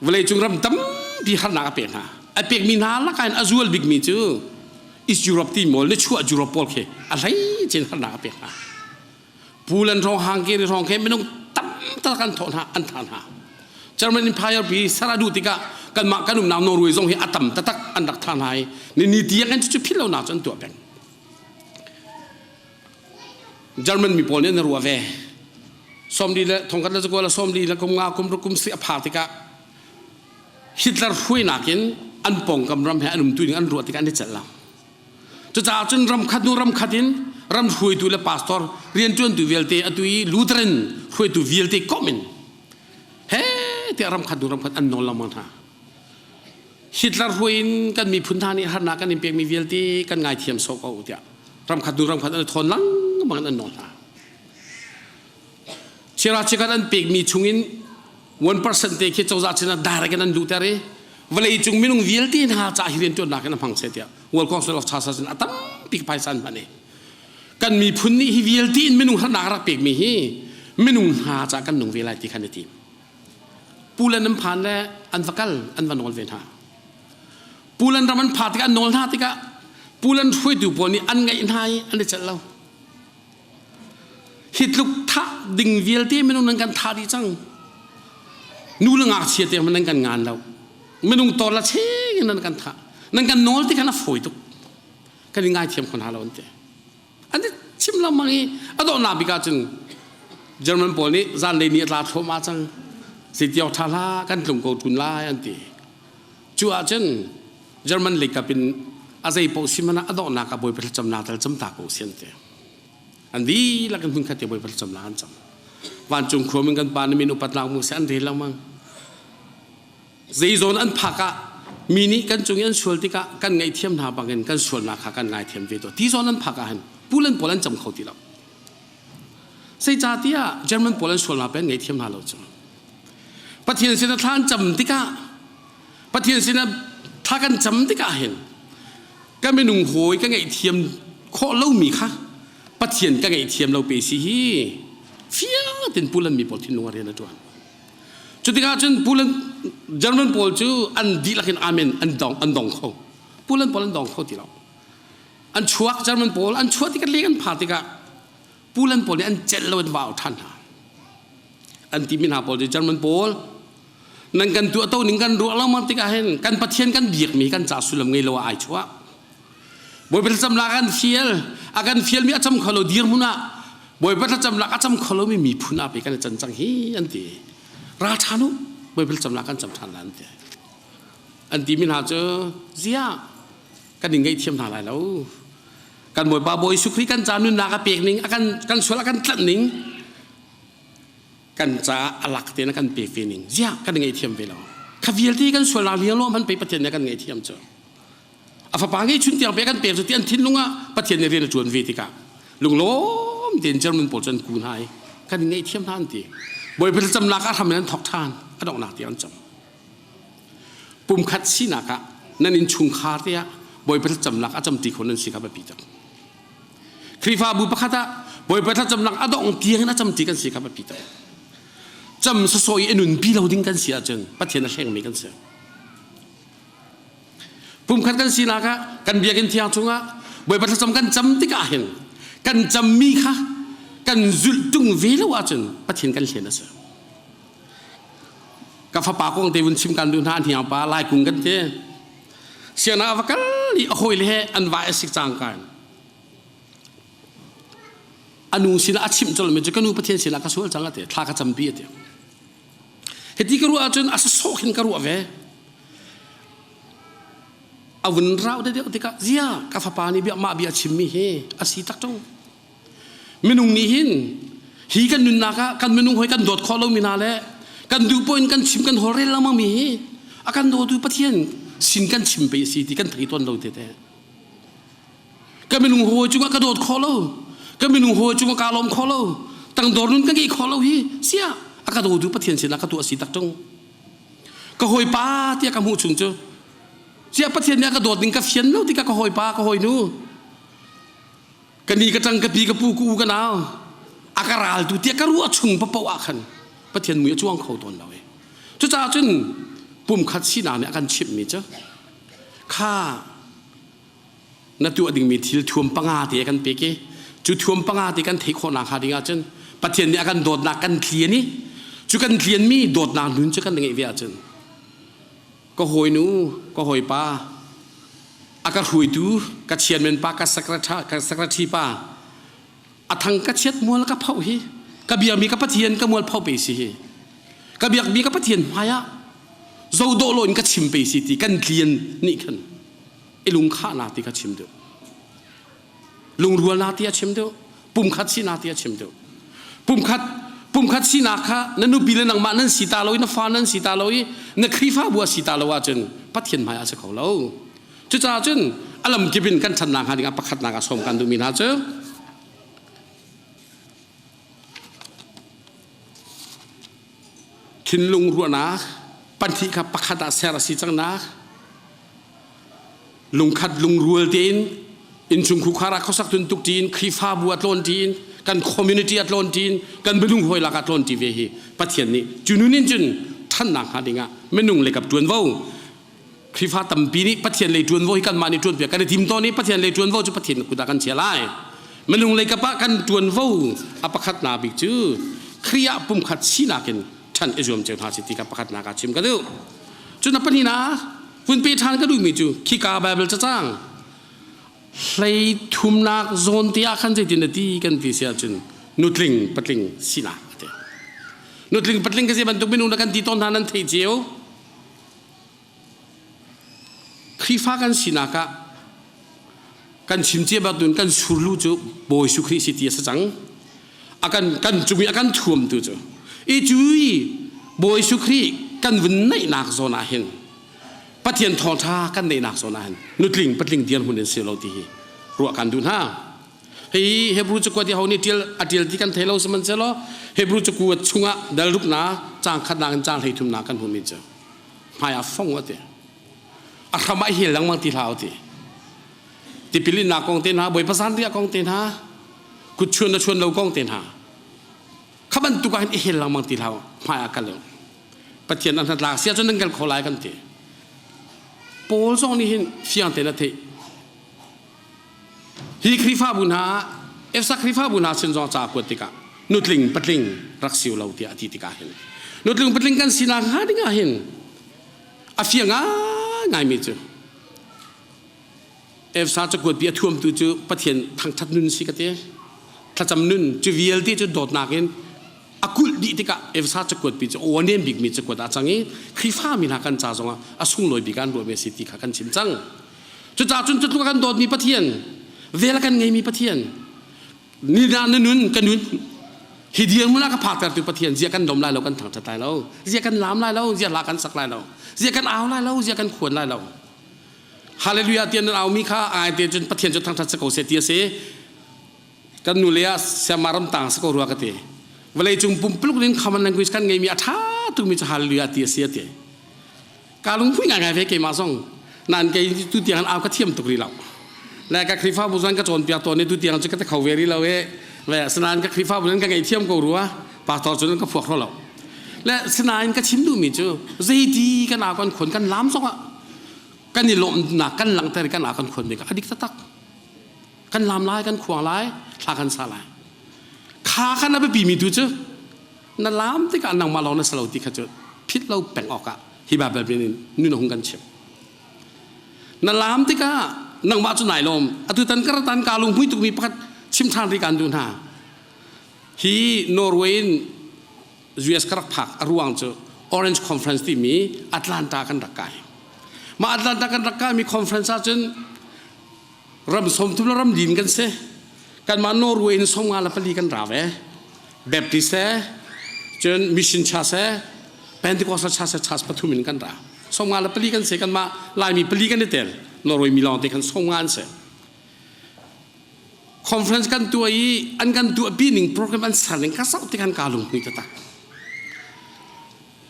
vawlei cung ram tampi harnak a pek hna. A pekmi hna lakah in a zual bikmi cu East Europe ti mawl nichuah Europe pawl khi a hlei cin harnak a pek hna. Poland hrawng Hungary hrawng khi minung tam tak an thawh hna an thah hna. German Empire pi ser a duh tikah kanmah kan umnak Norway zong hi a tam taktak an rak thah hna i ni ni tiang in cucu philh lonak cu an tuah peng. German mi pawl nih an ruah ve. Sawmli le thongkhat le zakua le sawmli le kum nga kum ruk kum si a phak tikah Hitler hruainak in an pawngkam ram he an umtu ning an ruah tikah an i celh lo. Cucaah cun ram khat hnu ram khat in ram hruaitu le pastor rianṭuantu vialte atu i Lutheran hruaitu vialte komh in he tiah ram khat hnu ram khat an nawl lengmang hna. Hitler hruai in kan miphun hna nih harnak kan in pekmi vialte kan ngaithiam sawh ko tiah ram khat hnu ram khat an i thawn lengmang in an nawl hna. Chiara chikat an pekmi chungin 1% te khi cozah sinah direct in an luhter i vawlei cung minung vialte hna ca hi rianṭuannak in a hmang seh tiah World Council of Churches in a tampi phaisa an hman i kan miphun nih hi vialte in minung harnak rak pekmi hi minung hna ca kan nung ve lai ti khan i tim. Pulan an phan le an va kal an va nawl ve hna. Pulan ram an pha tikah an nawl hna tikah Pulan hruaitu pawl nih an ngaih hna i an i celh lo. Hi tluk thah ding vialte minung nan kan thah dih cang. Nu le ngakchia te nan kan ngan lo. Minung tor la cheng in nan kan thah. Nan kan nawl ti khan a fawi tuk. Kan i ngaithiam kho hna lo an ti. An ti chim lengmang i a donghnak bik ah cun German pawl nih zanlei ni a tla thluahmah cang. Zeitiawk ṭha hlah kan tlung ko ṭun lai an ti. Cu ahcun German leikap in a zei paoh si hmanh ah a donghnak ah Bawipa thlacamnak tal cam ta ko si an ti. An dihlak in hmunkhat te Bawipa thlacamnak an cam. Vancung khuam in kan pa na min upatnak mu seh an rel lengmang. Zeizawn an phak ah mi nih kan cung i an sual tikah kan ngaihthiam hna bangin kan sualnak kha kan ngaithiam ve tuah. Ti zawn an phak ah hin Pulan pawl an cam kho ti lo. Zeicahtiah German pawl an sualnak pe an ngaihthiam hna lo cu. Pathian sin a thla an cam tikah Pathian sinah thla kan cam tikah hin ka minung hawi ka ngaihthiam khawh lomi kha Pathian ka ngaihthiam lo pe si hi fiang tein Pulan mi pawl thinlung ah rian a ṭuan. Cu tikah cun Pulan German pawl cu an dihlak in amen an dong an dong kho. Pulan pawl an dong kho ti lo. An chuak German pawl an chuah tikah leng an phak tikah Pulan pawl nih an celh lo in vau ṭhan hna. An timi hna pawl cu German pawl nan kan tuah to ning kan ruah lengmang tikah hin kan Pathian kan biakmi kan ca sullam ngei lo ah ai chuah. Bawipa thlacamnak a kan fial a kan fialmi a cam kho lo dirhmun ah Bawipa thlacamnak a cam kho lomi miphun ah pe kan i can cang hi an ti. Ral ṭhan u Bawipa thlacamnak kan cam ṭhan lai an ti. An timi hna cu ziah kan in ngaihthiam hna lai lo. Kan Bawipa Bawi Jesuh Khrih kan ca nunnak a pek ning a kan kan sual a kan tlanh ning kan caah a lak tein a kan pek ve ning ziah kan ngaihthiam ve lo kha vialte kan sualnak liangluang hman pei Pathian nih a kan ngaihthiam cu a fapa ngeihchun tiang pe kan pek cu ti an thinlung ah Pathian nih rian a ṭuan ve tikah lunglawm tein German pawl cu an ku hna i kan ngaihthiam hna an ti Bawipa thlacamnak ah hram in an thawk ṭhan a donghnak tiang an cam pumkhat sinak ah nan innchungkhar te ah Bawipa thlacamnak a camti kho nan si kha biapi tuk Khrihfabu pakhat ah Bawipa thlacamnak a dongh tiang in a camti kan si kha biapi tuk. Cam sawsawh i a nunpi lo ding kan si ahcun Pathian a hlengmi kan si. Pumkhat kan sinak ah kan biakinn thiang chungah Bawipa thlacam kan cam tikah hin kan cammi kha kan zulh tung ve lo ahcun Pathian kan hlen a si. Ka fapa kong te vun chim kan duh hna hniang pa lai kung kan ti. Sianginn a va kal i a hawile he an va a sik cangka in a nu sinah a chimh colmi cu ka nu Pathian sinah ka sual cang a ti thla ka campi a ti hiti ka ruah ahcun a sasawh khin ka ruah ve a vun rau deuh tikah zia ka fapa nih bia mah bia chimmi hi a si tak ṭung Minung nih hin hi kan nunnak ah kan minung hoi kan dawt khawh lomi hna le kan duh poin kan chim kan holrel lengmang mi hi a kan dawtu Pathian sin kan chim pei a si ti kan thei tawn lo tete. Ka minung hawi cungah ka dawt khawh lo. Ka minung hawi cungah kaa lawm khawh lo. Tangdor nun ka ngeih khawh lo hi sia a ka dawtu Pathian sinah ka tuah si tak ṭung. Ka hawipa tiah ka hmuh chung cu. Sia Pathian nih a ka dawt ning ka fian lo tikah ka hawipa ka hawinu ka ni ka ṭang ka pi ka pu ka u ka nau a ka raltu tiah ka ruah chung papoh ah khan Pathian mui a cuang kho tawn lo i cucaah cun pumkhat sinak nih a kan chimhmi cu kha na tuah dingmi thil thuam panga te a kan pek i cu thuam panga te kan theih khawhnak hnga ding ahcun Pathian nih a kan dawtnak kan tlian i cu kan tlianmi dawtnak nun cu kan ngeih ve ahcun ka hawinu ka hawipa a ka hruaitu ka chairman pa ka secretary ka secretary pa a thang ka chiat mual ka phoh hi ka biakmi ka Pathian ka mual pho pe si hi ka biakmi ka Pathian hmai ah zo dawh lo in ka chim pe si ti kan tlian nih khan i lungkhahnak ti kha chim deuh lungrualnak ti a chim deuh pumkhat sinak ti a chim deuh pumkhat pumkhat sinak kha na nupi le nangmah nan si ta lo i na fa nan si ta lo i na Khrihfabu a si ta lo ahcun Pathian hmai ah si kho lo cucaah cun a lamkip in kan ṭhatnak hnga dingah pakhatnak ah sawm kan duhmi hna cu thinlung ruahnak panhnih kha pakhat ah ser a si cangnak lungkhat lungrual tein innchungkhar ah khuasak tun tuk tiin Khrihfabu a tlawn tiin kan community a tlawn tiin kan minung hawi lak ah tlawn ti ve hi Pathian nih cu nun in cun thannak hnga dingah minung le kap tuanvo Khrihfa tampi nih Pathian lei tuanvo hi kanmah nih tuan piak kan i tim tawn i Pathian lei tuanvo cu Pathian kut ah kan chia lai minung lei kap ah kan tuanvo a pakhatnak bik cu Khrih ah pumkhat sinak in ṭhan i zuam cio hna si ti kha pakhatnak ah chim ka duh cun a pahnihnak vun pe ṭhan ka duhmi cu khika Baibal cacang hlei thumnak zawn te ah khan zeitin a ti kan ti si ahcun nutling patling sinak a ti nutling patling ka si bantuk minung na kan ti tawn hna nan theih cio Khrihfa kan sinak ah kan chim cia bak dun kan surlu cu Bawi Jesuh Khrih si ti a si cang a kan kan cung i a kan thuamtu cu i cu i Bawi Jesuh Khrih kan vun neihnak zawn ah hin Pathian thawngṭha kan neihnak zawn ah hin nutling patling dirhmun in si lo ti hi ruah kan duh hna hi Hebrew cakuat hi ho nih ṭial a ṭial ti kan thei lo sihmanhsehlaw Hebrew cakuat chungah dal ruknak caang khatnak in caang 13nak kan hmuhmi cu hmai ah fong a ti a hram ah hel lengmang ti hlah ti tipil innak kong te hna bawipa zanriah kong te hna kut chuan na chuan lo kong te hna kha bantuk ah hin i hel lengmang ti hlah hmai ah kal Pathian an hnatlak sia cun nan kal kho lai kan ti Paul zong nih hin fiang tein a theih Hi Khrihfabu hna ah Efsa Khrihfabu hna sin zong ca kuat tikah nutling patling rak si lo tiah a ti tikah hin nutling patling kan sinak hnga ding ah hin a fiang ngaingaimi cu Efsa cakuat bi a thuamtu cu Pathian thangṭhat nun si ka ti thlacam nun cu vialte cu dawtnak in a kulh dih tikah Efsa cakuat pi cu aw a nem bikmi cakuat ah cang i Khrihfa mi hna kan ca zongah a sunglawi bik ah an ruahmi a si ti kha kan chim cang. Cucaah cun cutluk a kan dawtmi Pathian, vel a kan ngeimi Pathian, ni na na nun ka nun hi dirhmun ah ka phaktertu Pathian zia kan lawm lai lo kan thangṭhat lai lo zia kan laam lai lo zia hla kan sak lai lo zia kan au lai lo zia kan khuan lai lo Hallelujah tiah nan aumi kha ai te cun Pathian cu thangṭhat si ko seh ti a si kan nu le ah siama ram tang si ko rua ka ti vawlei cung pumpuluk in common language kan ngeimi a ṭha tukmi cu hallelujah ti a si a ti ka lungphui ngaingai ve keimah zong nain kei tu tiang au ka thiam tuk rih lo le ka Khrihfabu zong ka cawnpiak tawn i tu tiang cu ka ti kho ve rih lo i le sinain ka Khrihfabu zong ka ngei thiam ko rua pastor cu ka phuak lo le sinain ka chim duhmi cu zeiti kan au kan khuan kan lam zongah kan i lawmhnak kan langhter kan au kan khuan mi ka a dik taktak kan lam lai kan khuang lai thla kan sa lai kha khan a biapi mi tu cu na lam tikah nangmah lawng na si lo ti kha cu phit lo peng awkah hi Baibal bin in nun hung kan chim na lam tikah nangmah cu nai lawm atu tan karatan ka lung hmui tukmi pakhat chim ṭhan ri kan duh hna hi Norway in US ka rak phak a ruang cu Orange Conference timi Atlanta kan rak kai mah Atlanta kan rak kai mi conference ah cun ram 30 le ram din kan si kanmah Norway in 54 kan ra ve Baptist he cun Mission Church he Pentecostal Church he church pathum in kan ra 54 kan si kanmah Laimi pali kan i tel Norway mi lawng te khan 50 an si conference kan tuah i an kan tuah pi ning program an ser ning ka sau te kan ka lung hui taktak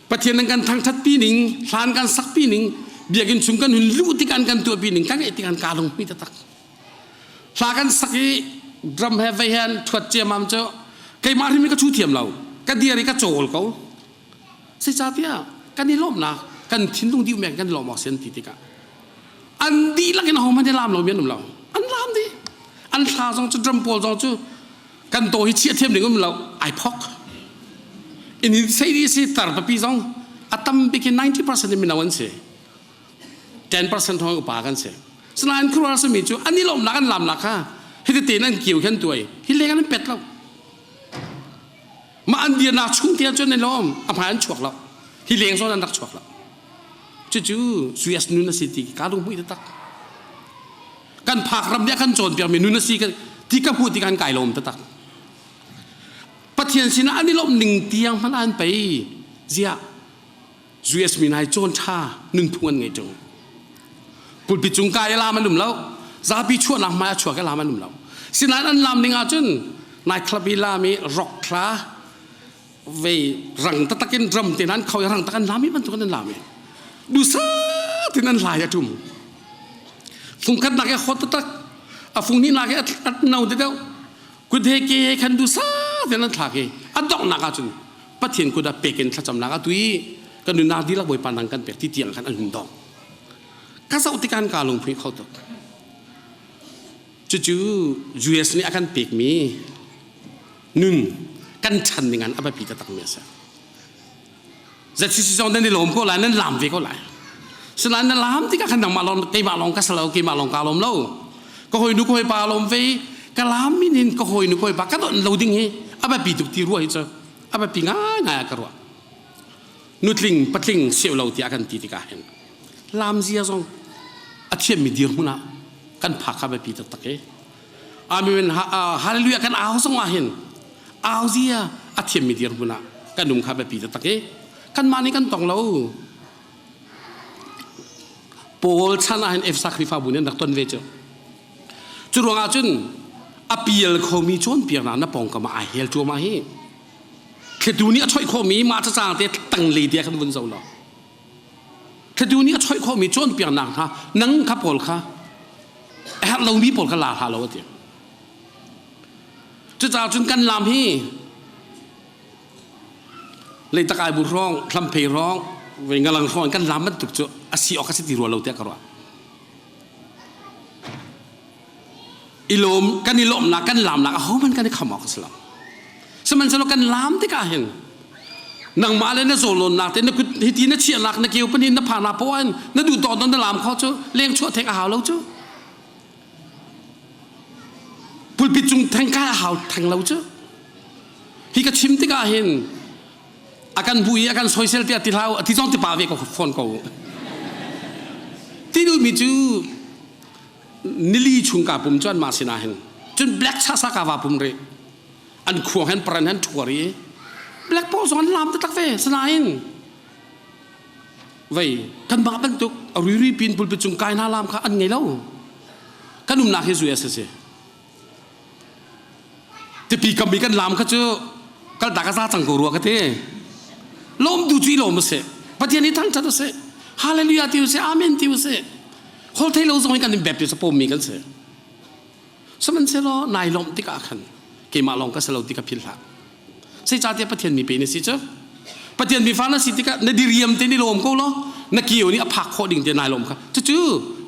Pathian an kan thangthat pi ning hlan kan sak pi ning. Biakinn chung kan hun luh tik an kan tuahpi ning ka ngeih tik an ka lung hmi taktak. Hla kan sak i drum he vei he an thuat ciamam cu keimah hrim ka chu thiam lo. Ka dir i ka cawl ko. Zeicahtiah kan i lawmhnak kan thinlung dih mek kan i lawm awk si an ti tikah an dihlak in ahohmanh i laam lomi an um lo. An laam dih. An hla zong cu drum pawl zong cu kan taw hi chiah thiam ding um lo ai phok. In hi sei di si tar papi zong a tam bik in 90% in mino an si. 10% hong upa kan si. Sinain khuaruahhar simi cu an i lawmnak an laamnak kha hiti tein an kiu khan tuai hi leng an pet lo. Mah an dirnak chung te cun an lawm a hmai an chuak lo. Hi leng zawn an rak chuak lo. Cucu US nun a si ti ka lung hmuih taktak. Kan phak ram nih a kan cawnpiakmi nun a si ti ka hmuh tikah an kai lawm taktak. Pathian sinah an i lawmh ning tiang hmanh an pei. Ziah US mi hna hi cawn ṭha nunphung an ngei ṭung. Pulpit cung kai i laam an um lo. Zapi chuahnak hmai a chuak i laam an um lo. Sinain an laam ning ahcun nightclub i laam i rock hla vei rang taktak in drum te an kho i rang tak an laam i bantuk an laam i dusa tin an hlai a ṭum. Fung khatnak i hot taktak a fung hnihnak i a no te deuh kut he ke he khan dusa tin an thlak i a donghnak ahcun Pathian kut ah pek in thlacamnak ah tui kan nunnak dihlak Bawipa nang kan pek ti tiang khan an hun dong. Ka zoh tikah ka lungphui kho tuk. Cucu US nih a kan pekmi nun kan chan ning an a biapi taktakmi a si. ZCC zong nan i lawm ko lai, nan laam ve ko lai. Sinain na laam tikah khan nangmah lawng keimah lawng ka si lo, keimah lawng ka lawm lo. Ka hawinu ka hawipa lawm ve, ka laam min hin ka hawinu ka hawipa ka donh lo ding hi a biapi tuk ti ruah hi cu a biapi ngaingai ah ka ruah. Nutling patling seu lo tiah kan ti tikah hin laam zia zong a thiammi dirhmun ah kan phak kha biapi taktak i Amen hallelujah kan au zong ah hin au zia a thiammi dirhmun ah kan um kha biapi taktak i kanmah nih kan tong lo Paul chan ah hin Efesa Khrihfabu nih an rak ton ve cu cu ruangah cun a pial khomi cawnpiaknak na pawngkam ah ai hel cuahmah hi thlitu nih a choih khawhmi mah cacang te tanglei te khan vun zo law thlitu nih a choih khawhmi cawnpiaknak hna nang kha pawl kha a herh lomi pawl kha la hlah lo a ti cucaah cun kan lam hi Leitak ai bu hrawng, hlamphei hrawng, vei ngalang hrawng kan lam bantuk cu a si awk a si ti rua lo tiah ka ruah. I lawm kan i lawmnak kan lamnak ahohmanh kan i kham awk a si lo. Sihmanhsehlaw kan lam tikah hin nangmah le na zawlawnnak te na kut hiti na chiahnak na keu panin na phana poah in na duh tawk na lam kho cu leng chuah theng a hau lo cu. Pulpit cung theng kai a hau theng lo cu. Hi ka chim tikah hin a kan bu i a kan soisel tiah ti hlah u, ti zong ti pa ve ko fawn ko. Ti duhmi cu nili chung ka pum cu anmah sinah hin cun black sasa ka va pum rih. An khuang hen paran hen ṭhuar i black pawl zong an lam taktak ve sinain vei kanmah bantuk a riri pin pulpit cung kai hna lam kha an ngei lo. Kan umnak hi zui a si si. Tipi kam i kan lam kha cu kaltak a za cang ko rua ka ti. Lawm tu cu i lawm usih. Pathian i thangṭhat usih. Hallelujah ti usih. Amen ti usih. Hol thei lo zong in kan in baptist a pawmmi kan si. Sihmanhsehlaw nai lawmh tikah khan keimah lawng ka si lo ti ka philh hlah. Zeicahtiah Pathian mi pe na si cu. Pathian mi fa na si tikah na diriam te ni lawm ko law na kio nih a phak khawh ding te nai lawm kha. Cucu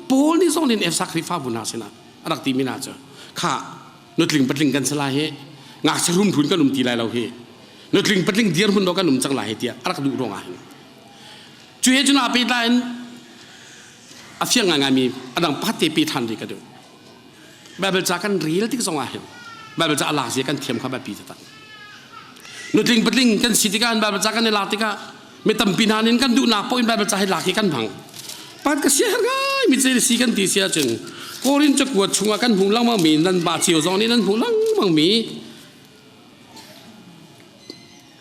Paul nih zong nih Efesa Khrihfabu hna sinah a rak timi hna cu kha nutling patling kan si lai hi ngakchia rumhrun kan um ti lai lo hi nutling patling dirhmun dawh kan um cang lai hi tiah a rak duh ruangah hin cu he cun aa pehtlai in a fiang ngaingaimi a dang pakhat te pe ṭhan rih ka duh Bible ca kan rel tik zongah hin Bible ca a lak zia kan thiam kha biapi taktak nutling patling kan si tikah Bible ca kan i lak tikah mi tampi hna nin kan duhnak paoh in Bible ca hi lak hi kan hmang pat ka sia her ngai mi zei si kan ti si ahcun Korin cakuat chungah kan hmuh lengmang mi nan ba cio zong nih nan hmuh lengmang mi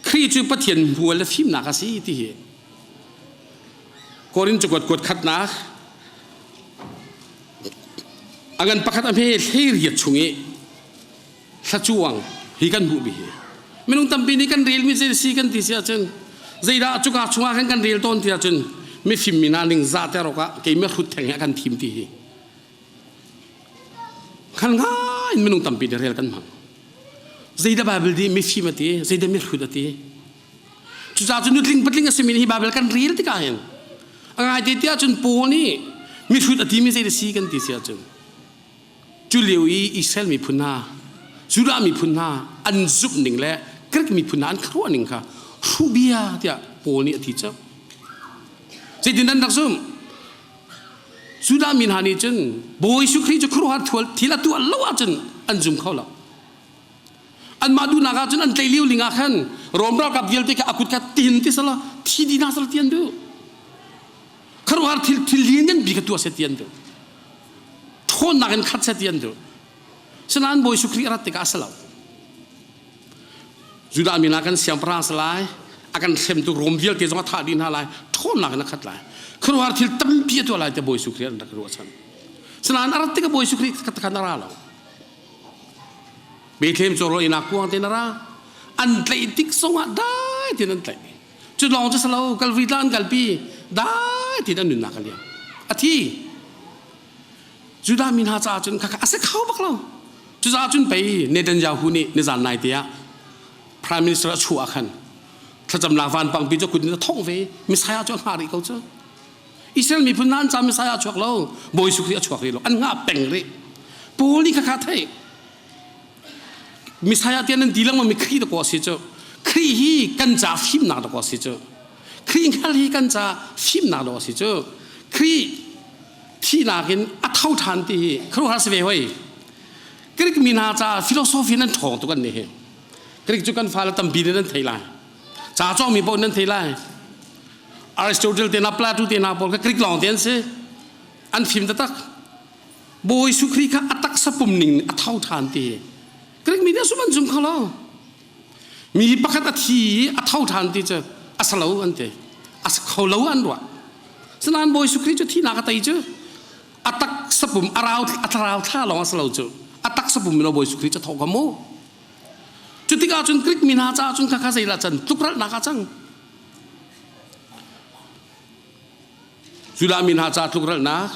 Khrih cu Pathian hmual le fimnak a si ti hi Korin cakuat kuat khatnak a ngan pakhat a hme hlei riat chung i thlacuang hi kan hmuhmi hi minung tampi nih kan relmi zei si kan ti si ahcun zeidah cuka chungah khan kan rel tawn ti ahcun. mifim mi hna ning za ter awk ah kei mihrut theng hi a kan thim ti hi hngal ngai in minung tampi nih rel kan hmang. Zeidah Bible nih mifim a ti, zeidah mihrut a ti. Cucaah cun nutling patling a simi nih hi Bible kan rel tikah hin a ngai te tiah cun Paul nih mihrut a timi zeidah si kan ti si ahcun cu lio i Israel miphun hna Judah miphun hna an zumh ning le Greek miphun hna an khuaruah ning kha hruh bia tiah Paul nih a ti cang. Zeitin an rak zumh? Judah mi hna nih cun Bawi Jesuh Khrih cu khuaruahhar thil a tuah lo ahcun an zum kho lo. Anmah duhnak ahcun an tlaih lio ling ah khan Rom ralkap vialte kha a kut kha tin ti sala thi dih hna sala ti an duh. Khuaruahhar thil thil lian bik a tuah seh ti an duh. Ṭhawnnak in khat seh ti an duh. Sinain Bawi Jesuh Khrih a rat tikah a si lo. Judah mi hna kan siangpahrang si lai, a kan hremtu Rom vialte zong a thah dih hna lai, ṭhawnnak in a khat lai. Khuaruahhar thil tampi a tuah lai tiah Bawi Jesuh Khrih an rak ruahchan. Sinain a rat tikah Bawi Jesuh Khrih khan a ra lo. Bethlehem cawrawl inn ah kuang tein a ra. An tlaih tik zongah dai tein an tlaih. Cu lawng cu si lo, Kalvari tlang an kalpi, dai tein an nunnak a liam. A thi. Judah mi hna caah cun khakha a si kho bak lo. Cucaah cun pei Netanyahu nih nizan nai te ah Prime Minister a chuah ah khan thlacamnak vanpangpi cu kut in a thongh ve. Messiah cu a hngah rih ko cu. Israel miphun hna an ca Messiah a chuak lo. Bawi Jesuh Khrih a chuak rih lo. An hngah peng rih. Paul nih khakha theih. Messiah tiah nan ti lengmang mi Khrih dakaw a si cu. Khrih hi kan ca fimnak dakaw a si cu. Khrih hngal hi kan ca fimnak dakaw a si cu. Khrih thihnak in a tho ṭhan ti hi khuaruahhar si ve hoi. Greek mi hna caah philosophy nan ṭhawng tuk an nih hi. Greek cu kan fale tampi nih nan thei lai. Ca cawngmi paoh nan thei lai. Aristotle te hna, Plato te hna pawl kha Greek lawng te an si. An fim taktak. Bawi Jesuh Khrih kha a taksa pum ning a tho ṭhan ti hi. Greek mi nih a sum an zum kho lo. Mi pakhat a thi i a tho ṭhan ti cu a si lo an ti. A si kho lo an ruah. Sinain Bawi Jesuh Khrih cu thihnak a tei cu a taksa pum a rau a thlarau thla lawng a si lo cu a taksa pum in Bawi Jesuh Khrih cu tho ka mu. Cu tikah cun Greek mi hna caah cun khakha zeilah can tlukhralhnak ah cang. Judah mi hna caah tlukhralhnak,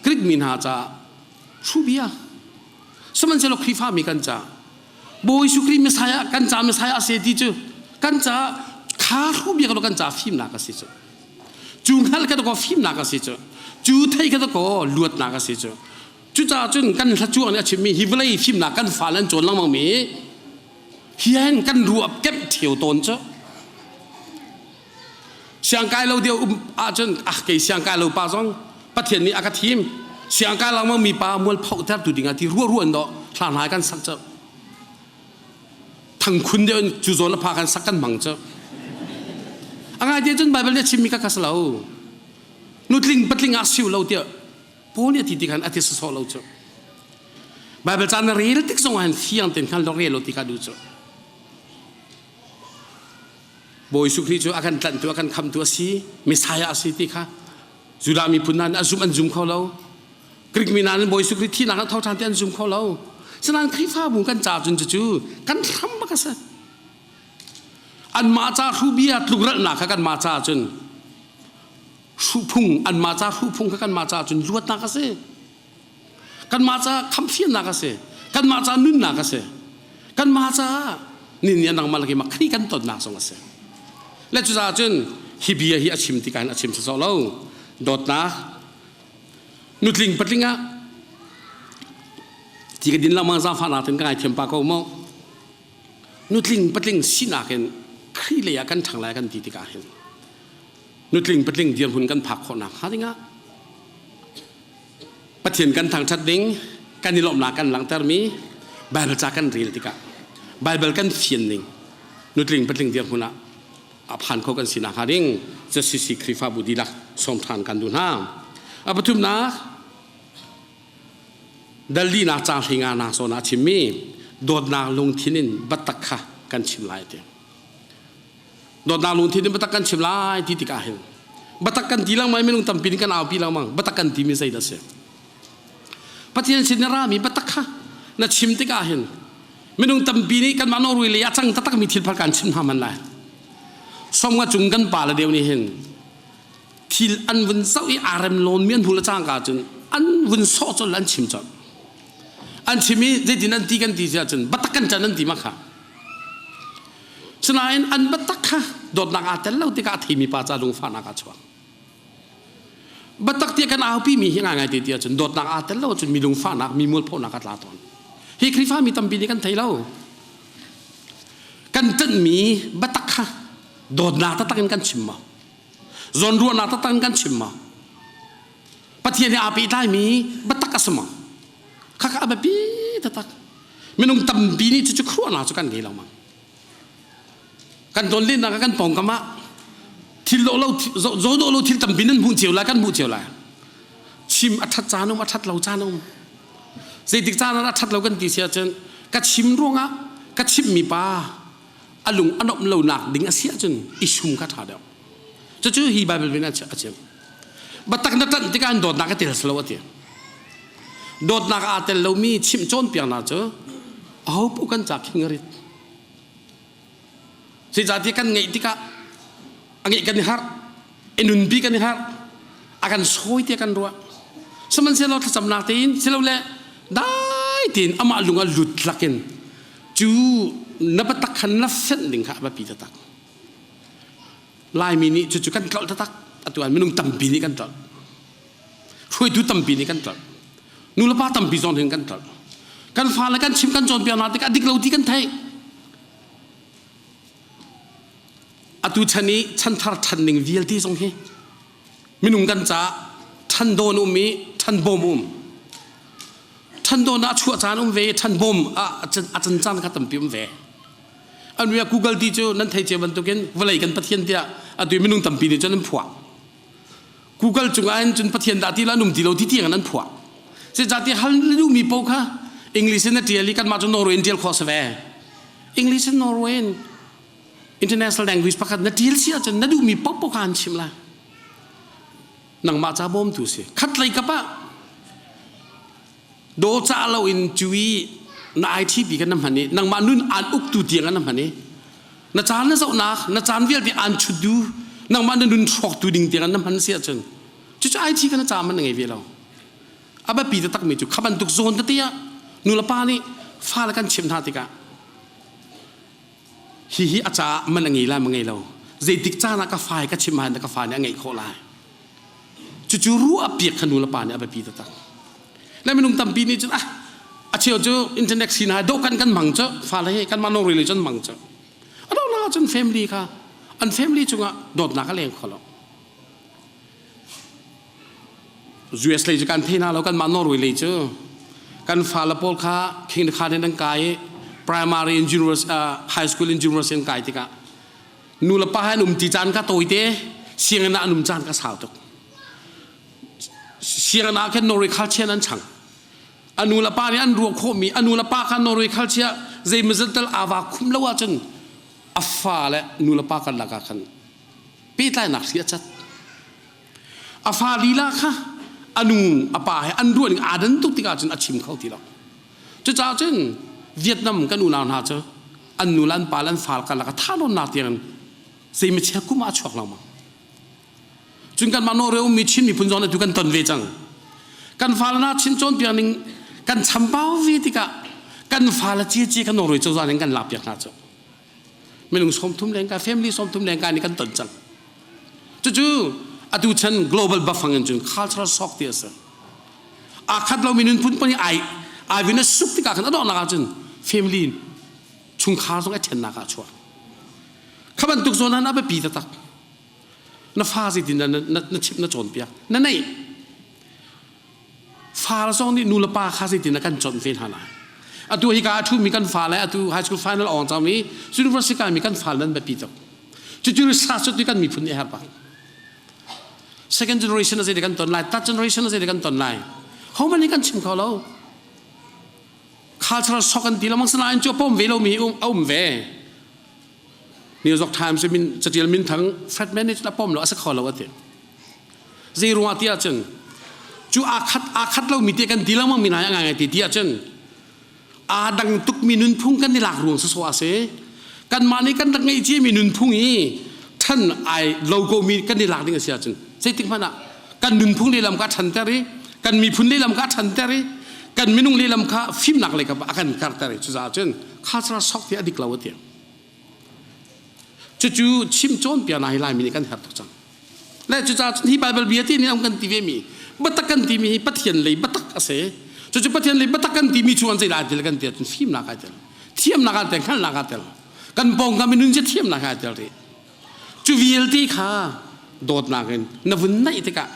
Greek mi hna caah hruhbia. Sihmanhsehlaw Khrihfa mi kan caah Bawi Jesuh Khrih Messiah kan ca Messiah a si ti cu kan caah kha hruhbia kan caah fimnak a si cu. Cu hngalh kha dakaw fimnak a si cu. Cu thei kha dakaw luatnak a si cu. Cucaah cun kan hla cuang nih a chimmi hi vawlei fimnak kan fale an cawn lengmang mi hi hin kan ruah kemh ṭheo tawn cu. Siangkai lo deuh um ahcun ah kei siangkai lo pa zong Pathian nih a ka thim. Siangkai lengmang mi pa mual phohtertu ding ah ti ruah ruah in dawh hla hna kan sak cu. Thangkhun deuh in cu zawn a pha kan sak kan hmang cu. A ngai te cun Bible nih a chimmi kha kha si lo. Nutling patling ah siu lo tiah Paul nih a ti ti khan a ti sawsawh lo cu. Bible ca na rel tik zong ah hin fiang tein hngal dawk rel lo ti kha duh cu. Bawi Jesuh Khrih cu a kan tlanhtu a kan khamtu a si, Messiah a si ti kha Judah miphun hna nih a zum an zum kho lo. Greek mi hna nih Bawi Jesuh Khrih thihnak a tho ṭhan ti an zum kho lo. Sinain Khrihfabu kan ca cun cucu kan hram bak a si. Anmah ca hrubia tlukhralhnak kha kanmah ca cun hruhphung anmah ca hruhphung kha kanmah ca cun luatnak a si. Kanmah ca khamhfiannak a si. Kanmah ca nunnak a si. Kanmah ca nin nangmah laki ma Khrih kan tonnak zong a si. Le cucaah cun hi bia hi a chim tikah hin a chim sawsawh lo. Dawtnak nutling patling ah ti ka din lengmang zaangfahnak ten ka ngaithiam pa ko mu. Nutling patling sinak in Khrih lei ah kan ṭhang lai kan ti tikah hin nutling patling dirhmun kan phak khawhnak hnga dingah Pathian kan thangṭhat ding kan i lawmhnak kan langhtermi Baibal ca kan rel tikah Baibal kan fian ning nutling patling dirhmun ah a phan kho kan sinak hnga ding ZCC Khrihfabu dihlak sawm ṭhan kan duh hna. A pathumnak dal linak caang hlinga nak zawn ah a chimmi dawtnak lungthin in biatak kha kan chim lai ti. Dawtnak lungthin in biatak kan chim lai ti tikah hin biatak kan ti lengmang minung tampi nih kan aupi lengmang biatak kan timi zeidah a si? Pathian sin na rami biatak kha na chim tikah hin minung tampi nih kanmah Norway lei ah cang taktakmi thil phar kan chim hna man lai. Somnga cung kan pa le deu nih hin Thil an vun zoh i aa rem lawnmi an hmuh le cangka cun an vun sawh colh an chim colh. An chim i zeitin an ti kan ti si ahcun biatak kan ṭan an ti ma kha. Sinain an biatak kha dawtnak aa tel lo tikah a theimi pa ca lungfahnak aa chuak. Biatak tiah kan aupimi hi ngaingai te ti ahcun dawtnak aa tel lo ahcun mi lungfahnak, mi mualphonak a tla tawn. Hi Khrihfa mi tampi nih kan thei lo. Kan ṭanhmi biatak kha dawtnak taktak in kan chim maw? Zawnruahnak taktak in kan chim maw? Pathian he aa pehtlaimi biatak a si maw? Khakha a biapi taktak. Minung tampi nih cucu khuaruahnak cu kan ngei lo mang. Kan ton lennak ah kan pawngkam ah thil dawh lo zaw dawh lo thil tampi nan hmuh cio lai kan hmuh cio lai. Chim a ṭhat caan um a ṭhat lo caan um. Zeitik caan ah a ṭhat lo kan ti si ahcun ka chim ruangah ka chimhmi pa a lung a nuamh lonak ding a si ahcun i sum kha ṭha deuh. Cucu hi Bible bin a chim. Biatak na ṭanh tikah an dawtnak a tel lo a ti. Dawtnak aa tel lomi chimh cawnpiaknak cu aho paoh kan ca khing a rit. Zeicahtiah kan ngeih tikah a ngeih kan i harh, i nunpi kan i harh, a kan sawi tiah kan ruah. Sihmanhsehlaw thlacamnak tein silole dai tein amah lung a lut lakin cu na biatak khan na fenh ding kha a biapi taktak. Laimi nih cucu kan tlolh taktak. Atu ah minung tampi nih kan tlolh. Hruaitu tampi nih kan tlolh. Nulepa tampi zong hin kan tlolh. Kan fale kan chim kan cawnpiak hna tikah a dik lo ti kan theih. Atu chan i chanthar ṭhan ning vialte zong hi minung kan caah ṭhan dawn um i ṭhan bawm um. Ṭhan dawn ah a chuah caan um ve i ṭhan bawm a can caan kha tampi um ve. Anu ah Google ti cu nan thei cia bantukin vawlei kan Pathian tiah atu minung tampi nih cun an phuah. Google cungah hin cun Pathian dah ti lo an um ti lo ti tiang in an phuah. Zeicahtiah hal na duhmi paoh kha English in a ṭial i kanmah cu Norway in ṭial khawh a si ve. English in Norway in international language pakhat na ṭial si ahcun na duhmi paohpaoh kha an chimh lai. Nangmah ca bawmtu si. Khatlei kap ah dawcah loin cu i na ITP kan na hman i nangmah nun aan uktu tiang an na hman i na caan na zohnak na caan vialte aan chut du nangmah na nun hrawktu ding tiang an na hman si ahcun cucu IT kan na ca man na ngei ve lo. A biapi taktak mi cu kha bantuk zawn tete ah nulepa nih fale kan chimh hna tikah hihi a caah man a ngei lai ma ngei lo zeitik caan ah ka fa hi ka chimh ah ka fa nih a ngeih khawh lai. Cucu ruah piak kha nulepa nih a biapi taktak. Le minung tampi nih cun ah a cheu cu internet sin hai dawh kan kan hmang cu fale hi kanmah Norway lei cun hmang cu. A donghnak ah cun family kha an family cungah dawtnak a leng kho lo. US lei cu kan thei hna lo kanmah Norway lei cu kan fale pawl kha kindergarten an kai i primary in university high school in university an kai tikah nu le pa he an um ti caan kha tawite sianginn ah an um caan kha sau tuk sianginn ah khin Norway culture an chang a nu le pa nih an ruah khawhmi a nu le pa kha Norway culture zeimazat tal aa khum lo ahcun a fa le nu le pa karlak ah khan pehtlainak hri a cat a fa lila kha a nu a pa he an ruah ning aa dan tuk tikah cun a chim kho ti lo Cucaah cun Vietnam kan unau hna cu an nu le an pa le an fal karlak ah thahnawnnak tiang zeimichia kum ah a chuak lengmang. Cun kanmah Norway ummi Chin miphun zong atu kan ton ve cang. Kan fale hna Chin cawnpiak ning kan chambau ve tikah kan fale ciacia kan Norway cozah ning kan lakpiak hna cu. Minung 30 leng ka family 30 leng ka nih kan ton cang. Cucu atu chan global bafang in cun cultural shock ti a si. Aa khat lomi nunphun pun ai ai vin a suk tikah khan a donghnak ahcun family chungkhar zong a ṭhennak ah a chuak. Kha bantuk zawn ah a biapi taktak. Na fa zeitin dah na, na, na chimh na cawnpiak na neih. Fa zong nih nu le pa kha zeitin dah kan chawnh ve hna lai. Atu hika a ṭhumi kan fa le atu high school final awng cangmi university kaimi kan fa nan biapi tuk. Cucu research cu kan miphun nih a herh bak. Second generation a zei kan ton lai, third generation a zei kan ton lai. Ho man nih kan chim kho lo. Cultural shock an ti lo mang sanain cu a pom ve lomi a um ve. New York Times min catial min thang Fred Manage a pom lo a si kho lo a ti. Zei ruangah ti ahcun cu aa khat aa khat lomi te kan ti lengmang mi hna hi a ngai ngai ti ti ahcun aa dang tukmi nunphung kan i lak ruang sawsawh a si. Kanmah nih kan rak ngeih ciami nunphung hi ṭhan ai lo komi kan i lak ding a si ahcun. Zeitik hmanh ah kan nunphung lehlam kha a ṭhanter i kan miphun lehlam kha a ṭhanter i kan minung lehlam kha fimnak lei kap a kan karter i cucaah cun cultural shock ti a dik lo a ti. Cucu chim cawnpiaknak hi Laimi nih kan herh tuk cang. Le cucaah cun hi Baibal bia ti nih an kan ti ve mi biatak kan timi hi Pathian lei biatak a si. Cucu Pathian lei biatak kan timi chung an zeidah ai tel kan ti ahcun fimnak ai tel. Thiamnak ai tel, hngalhnak ai tel. Kan pawngkam i nun cu thiamnak ai tel rih. Cu vialte kha dawtnak in na vun naih tikah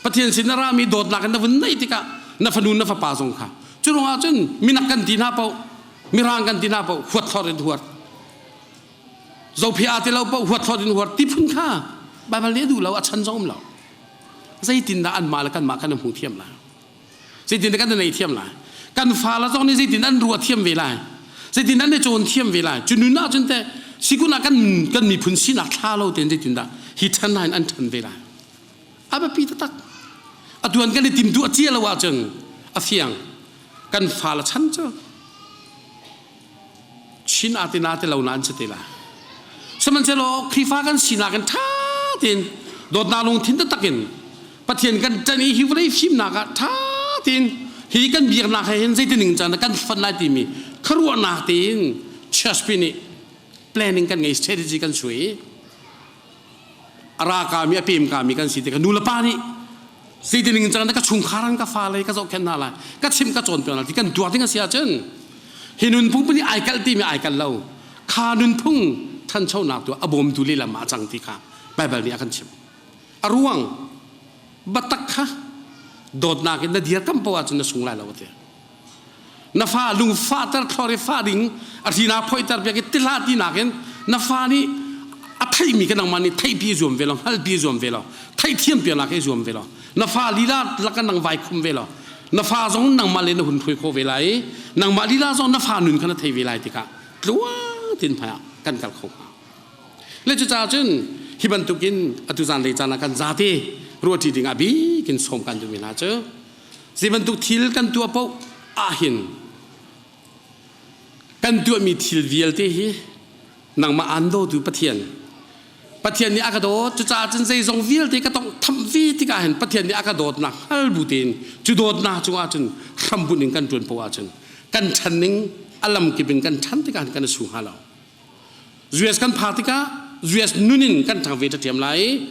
Pathian sin na rami dawtnak in na vun naih tikah na fanu na fapa zong kha cu ruangah cun minak kan ti hna paoh mirang kan ti hna paoh huat thlor in huat zophi aa ti lo paoh huat thlor in huat ti phun kha Baibal nih a duh lo a chan zong um lo zeitindah anmah le kanmah kan i hmu thiam lai Zeitin kan nei thiam lai? Kan fale zong nih zeitin an ruah thiam ve lai? Zeitin an i cawn thiam ve lai? Cu nun ahcun teh sikun ah kan kan miphun sinak thla lo tein zeitindah hi ṭhan ah hin an ṭhan ve lai? A biapi taktak. Atu an kan i timtuah cia lo ahcun a fiang. Kan fale chan cu Chin aa ti na ti lo na an si te lai. Sihmanhsehlaw Khrihfa kan sinak in ṭha tein dawtnak lungthin taktak in Pathian kan ṭanh i hi vawlei fimnak ah ṭha tein hi kan biaknak he hin zeitin ning caan kan fon lai timi khuaruahnak tein church pi nih planning kan ngei strategy kan suai a ra kami a pem kami kan si tikah nu le pa nih zeitin ning caan ka chungkhar an ka fale ka zohkhenh hna lai ka chim ka cawnpiak hna ti kan tuak ding a si ahcun hi nunphung pun ai kalh timi ai kalh lo kha nunphung thanchonak tu a bawmtu lehlam ah a cang ti kha Baibal nih a kan chimh a ruang batak kha dawtnak in na dirkamh poah ahcun na sung lai lo a ti Na fa lungfahter thlor i fah ding a hrina phoihter piak i ti hlah ti nakin na fa nih a theihmi ka nangmah nih theihpi zuam ve lo hngalhpi zuam ve lo theihthiam piaknak i zuam ve lo na fa lila laka nang vai khum ve lo na fa zong nangmah le na hun hruai khawh ve lai i nangmah lila zong na fa nun kha na thei ve lai tikah tluang tin hmai ah kan kal kho hnga le cucaah cun hi bantukin atu zan lei caan ah kan zate ruahṭi ding ah bikin sawm kan duhmi hna cu Zei bantuk thil kan tuah paoh ahhin kan tuahmi thil vialte hi nangmah aan dawtu Pathian Pathian nih a ka dawt cucaah cun zeizong vialte ka tongh tham ve tikah hin Pathian nih a ka dawtnak hngal bu tein cu dawtnak cungah cun hrambunh in kan ṭuan paoh ahcun kan ṭhan ning a lamkip in kan ṭhan tikah hin kan i su hnga lo. US kan phak tikah US nun in kan ṭhang ve ṭhiam lai.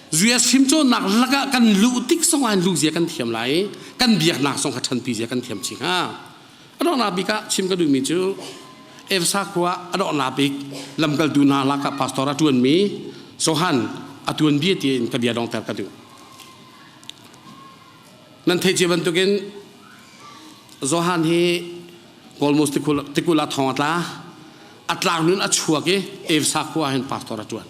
US fimcawnnak lakah kan luh tik zong ah luh zia kan thiam lai. Kan biaknak zong kha ṭhanpi zia kan thiam chih hnga. A donghnak bik ah chim ka duhmi cu Efesa khua a donghnak bik lamkaltu hna lakah pastor a ṭuanmi Johan a tuanbia tiin ka bia donghter ka duh. Nan theih cia bantukin Johan hi Kawlmus tikulh ah thong a tla. A tlak nun a chuak i Efesa khua ah hin pastor a ṭuan.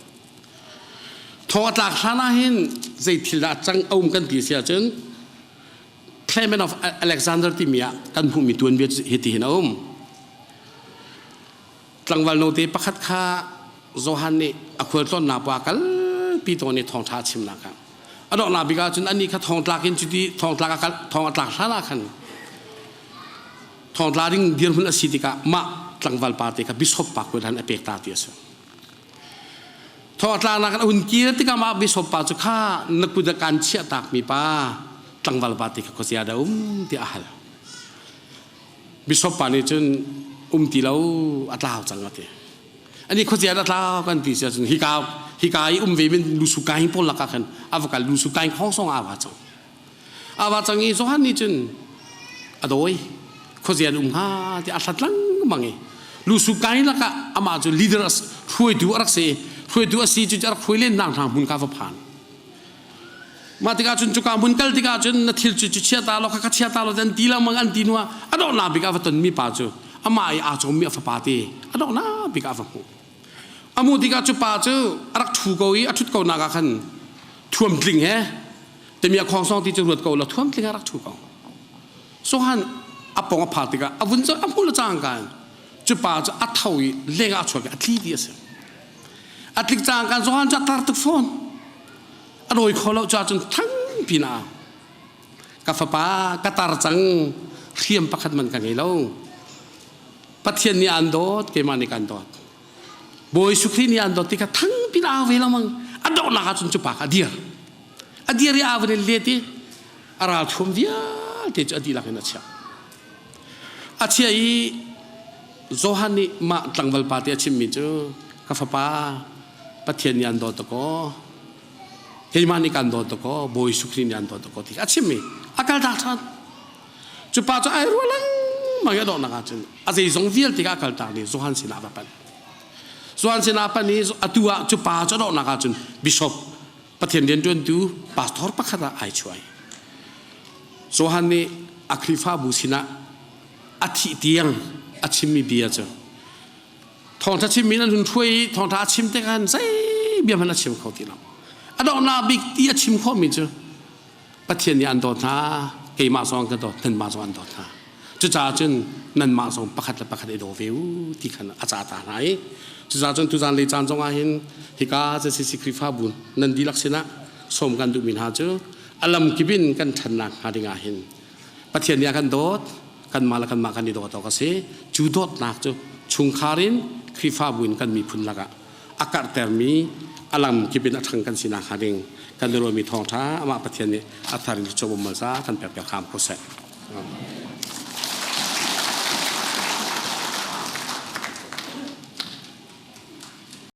Thong a tlak hlan ah hin zei thil dah cang a um kan ti si ahcun Clement of Alexander timi ah kan hmuhmi tuanbia hiti hin a um. Tlangval note pakhat kha Johan nih a khualtlawnnak pa kalpi tawn i thawngṭha a chimnak ah a donghnak bik ahcun anih kha thongtlak in cuti thongtlak a kal thong a tlak hlan ah khan thongtla ding dirhmun a si tikah mah tlangval pa te kha bishop pa kut han a pek ta ti a si. Thong a tlaknak in a hun kir tikah mah bishop pa cu kha na kut a kan chiah takmi pa tlangval pa te kha khuazia dah um tiah a hal. Bishop pa nih cun um ti lo a tlau cang a ti. Ani khuazia dah tlau kan ti si ahcun hika hika i um ve min lusu kaing pawl lakah khan a va kal lusu kaing khong song a va cang. A va cang i Johan nih cun a dawi khuazia um hnga ti a hlat lengmang i lusu kaing lakah amah cu leader hruaitu a rak si hruaitu a si cu a rak hruai len nak hna hmun kha va phan. Mah tikah cun cuka hmun kal tikah cun na thil cu cu chia ta law kha chia ta law an ti lengmang an ti hnuah a donghnak bik ah va tonmi pa cu amah i aa cawmmi a fapa te a donghnak bik ah va hmuh. A hmuh tikah cu pa cu a rak ṭhu ko i a ṭhut ko nak ah khan thuamtling he temi a khongsong ti cu ruat ko law thuamtling a rak ṭhu ko. Sohan a pong a phak tikah a vun cu a hmuh le cangka in cu pa cu a tho i leng ah a chuak i a tli ti a si. A tlik cangka Johan cu a tar tuk fawn. A dawi kho lo cu ahcun thangpi na ka fapa ka tar cang hriam pakhat man ka ngei lo. Pathian nih aan dawt keimah nih kan dawt. Bawi Jesuh Khrih nih aan dawt ti kha thangpi na au ve lengmang. A donghnak ahcun cu pa kha a dir. A dir i aa van in let i a ralthuam vialte cu a dihlak in a chiah. A chiah i Johan nih mah tlangval pa te a chimmi cu ka fapa Pathian nih an dawt kaw keimah nih kan dawt kaw Bawi Jesuh Khrih nih an dawt kaw ti a chimmi a kal tak ṭhan. Cu pa cu ai rua lengmang i a donghnak ahcun a zeizong vialte kha a kaltak i Johan sinah a va panh. Johan sinah a panh i atu ah cu pa cu a donghnak ahcun bishop Pathian rianṭuantu pastor pakhat ah ai chuai. Johan nih a Khrihfabu sinah a thih tiang a chimmi bia cu thawngṭha chimmi nan hun hruai i thawngṭha a chim tikah zei bia hmanh a chim kho ti lo. A donghnak bik ti a chim khawhmi cu Pathian nih an dawt hna, keimah zong ka dawt, nanmah zong an dawt hna. Cucaah cun nanmah zong pakhat le pakhat i daw ve u ti khan a ca ta hna i cucaah cun tuzan lei caan zong ah hin hika ZCC Khrihfabu nan dihlak sinah sawm kan duhmi hna cu a lamkip in kan ṭhannak hnga ding ah hin Pathian nih a kan dawt, kanmah le kanmah kan i dawt awk a si. Cu dawtnak cu chungkhar in Khrihfabu in kan miphun lakah a karhtermi a lamkip in a ṭhang kan sinak hnga ding kan i ruahmi thawngṭha amah Pathian nih a thar in cawm malza kan pek piak hram ko seh.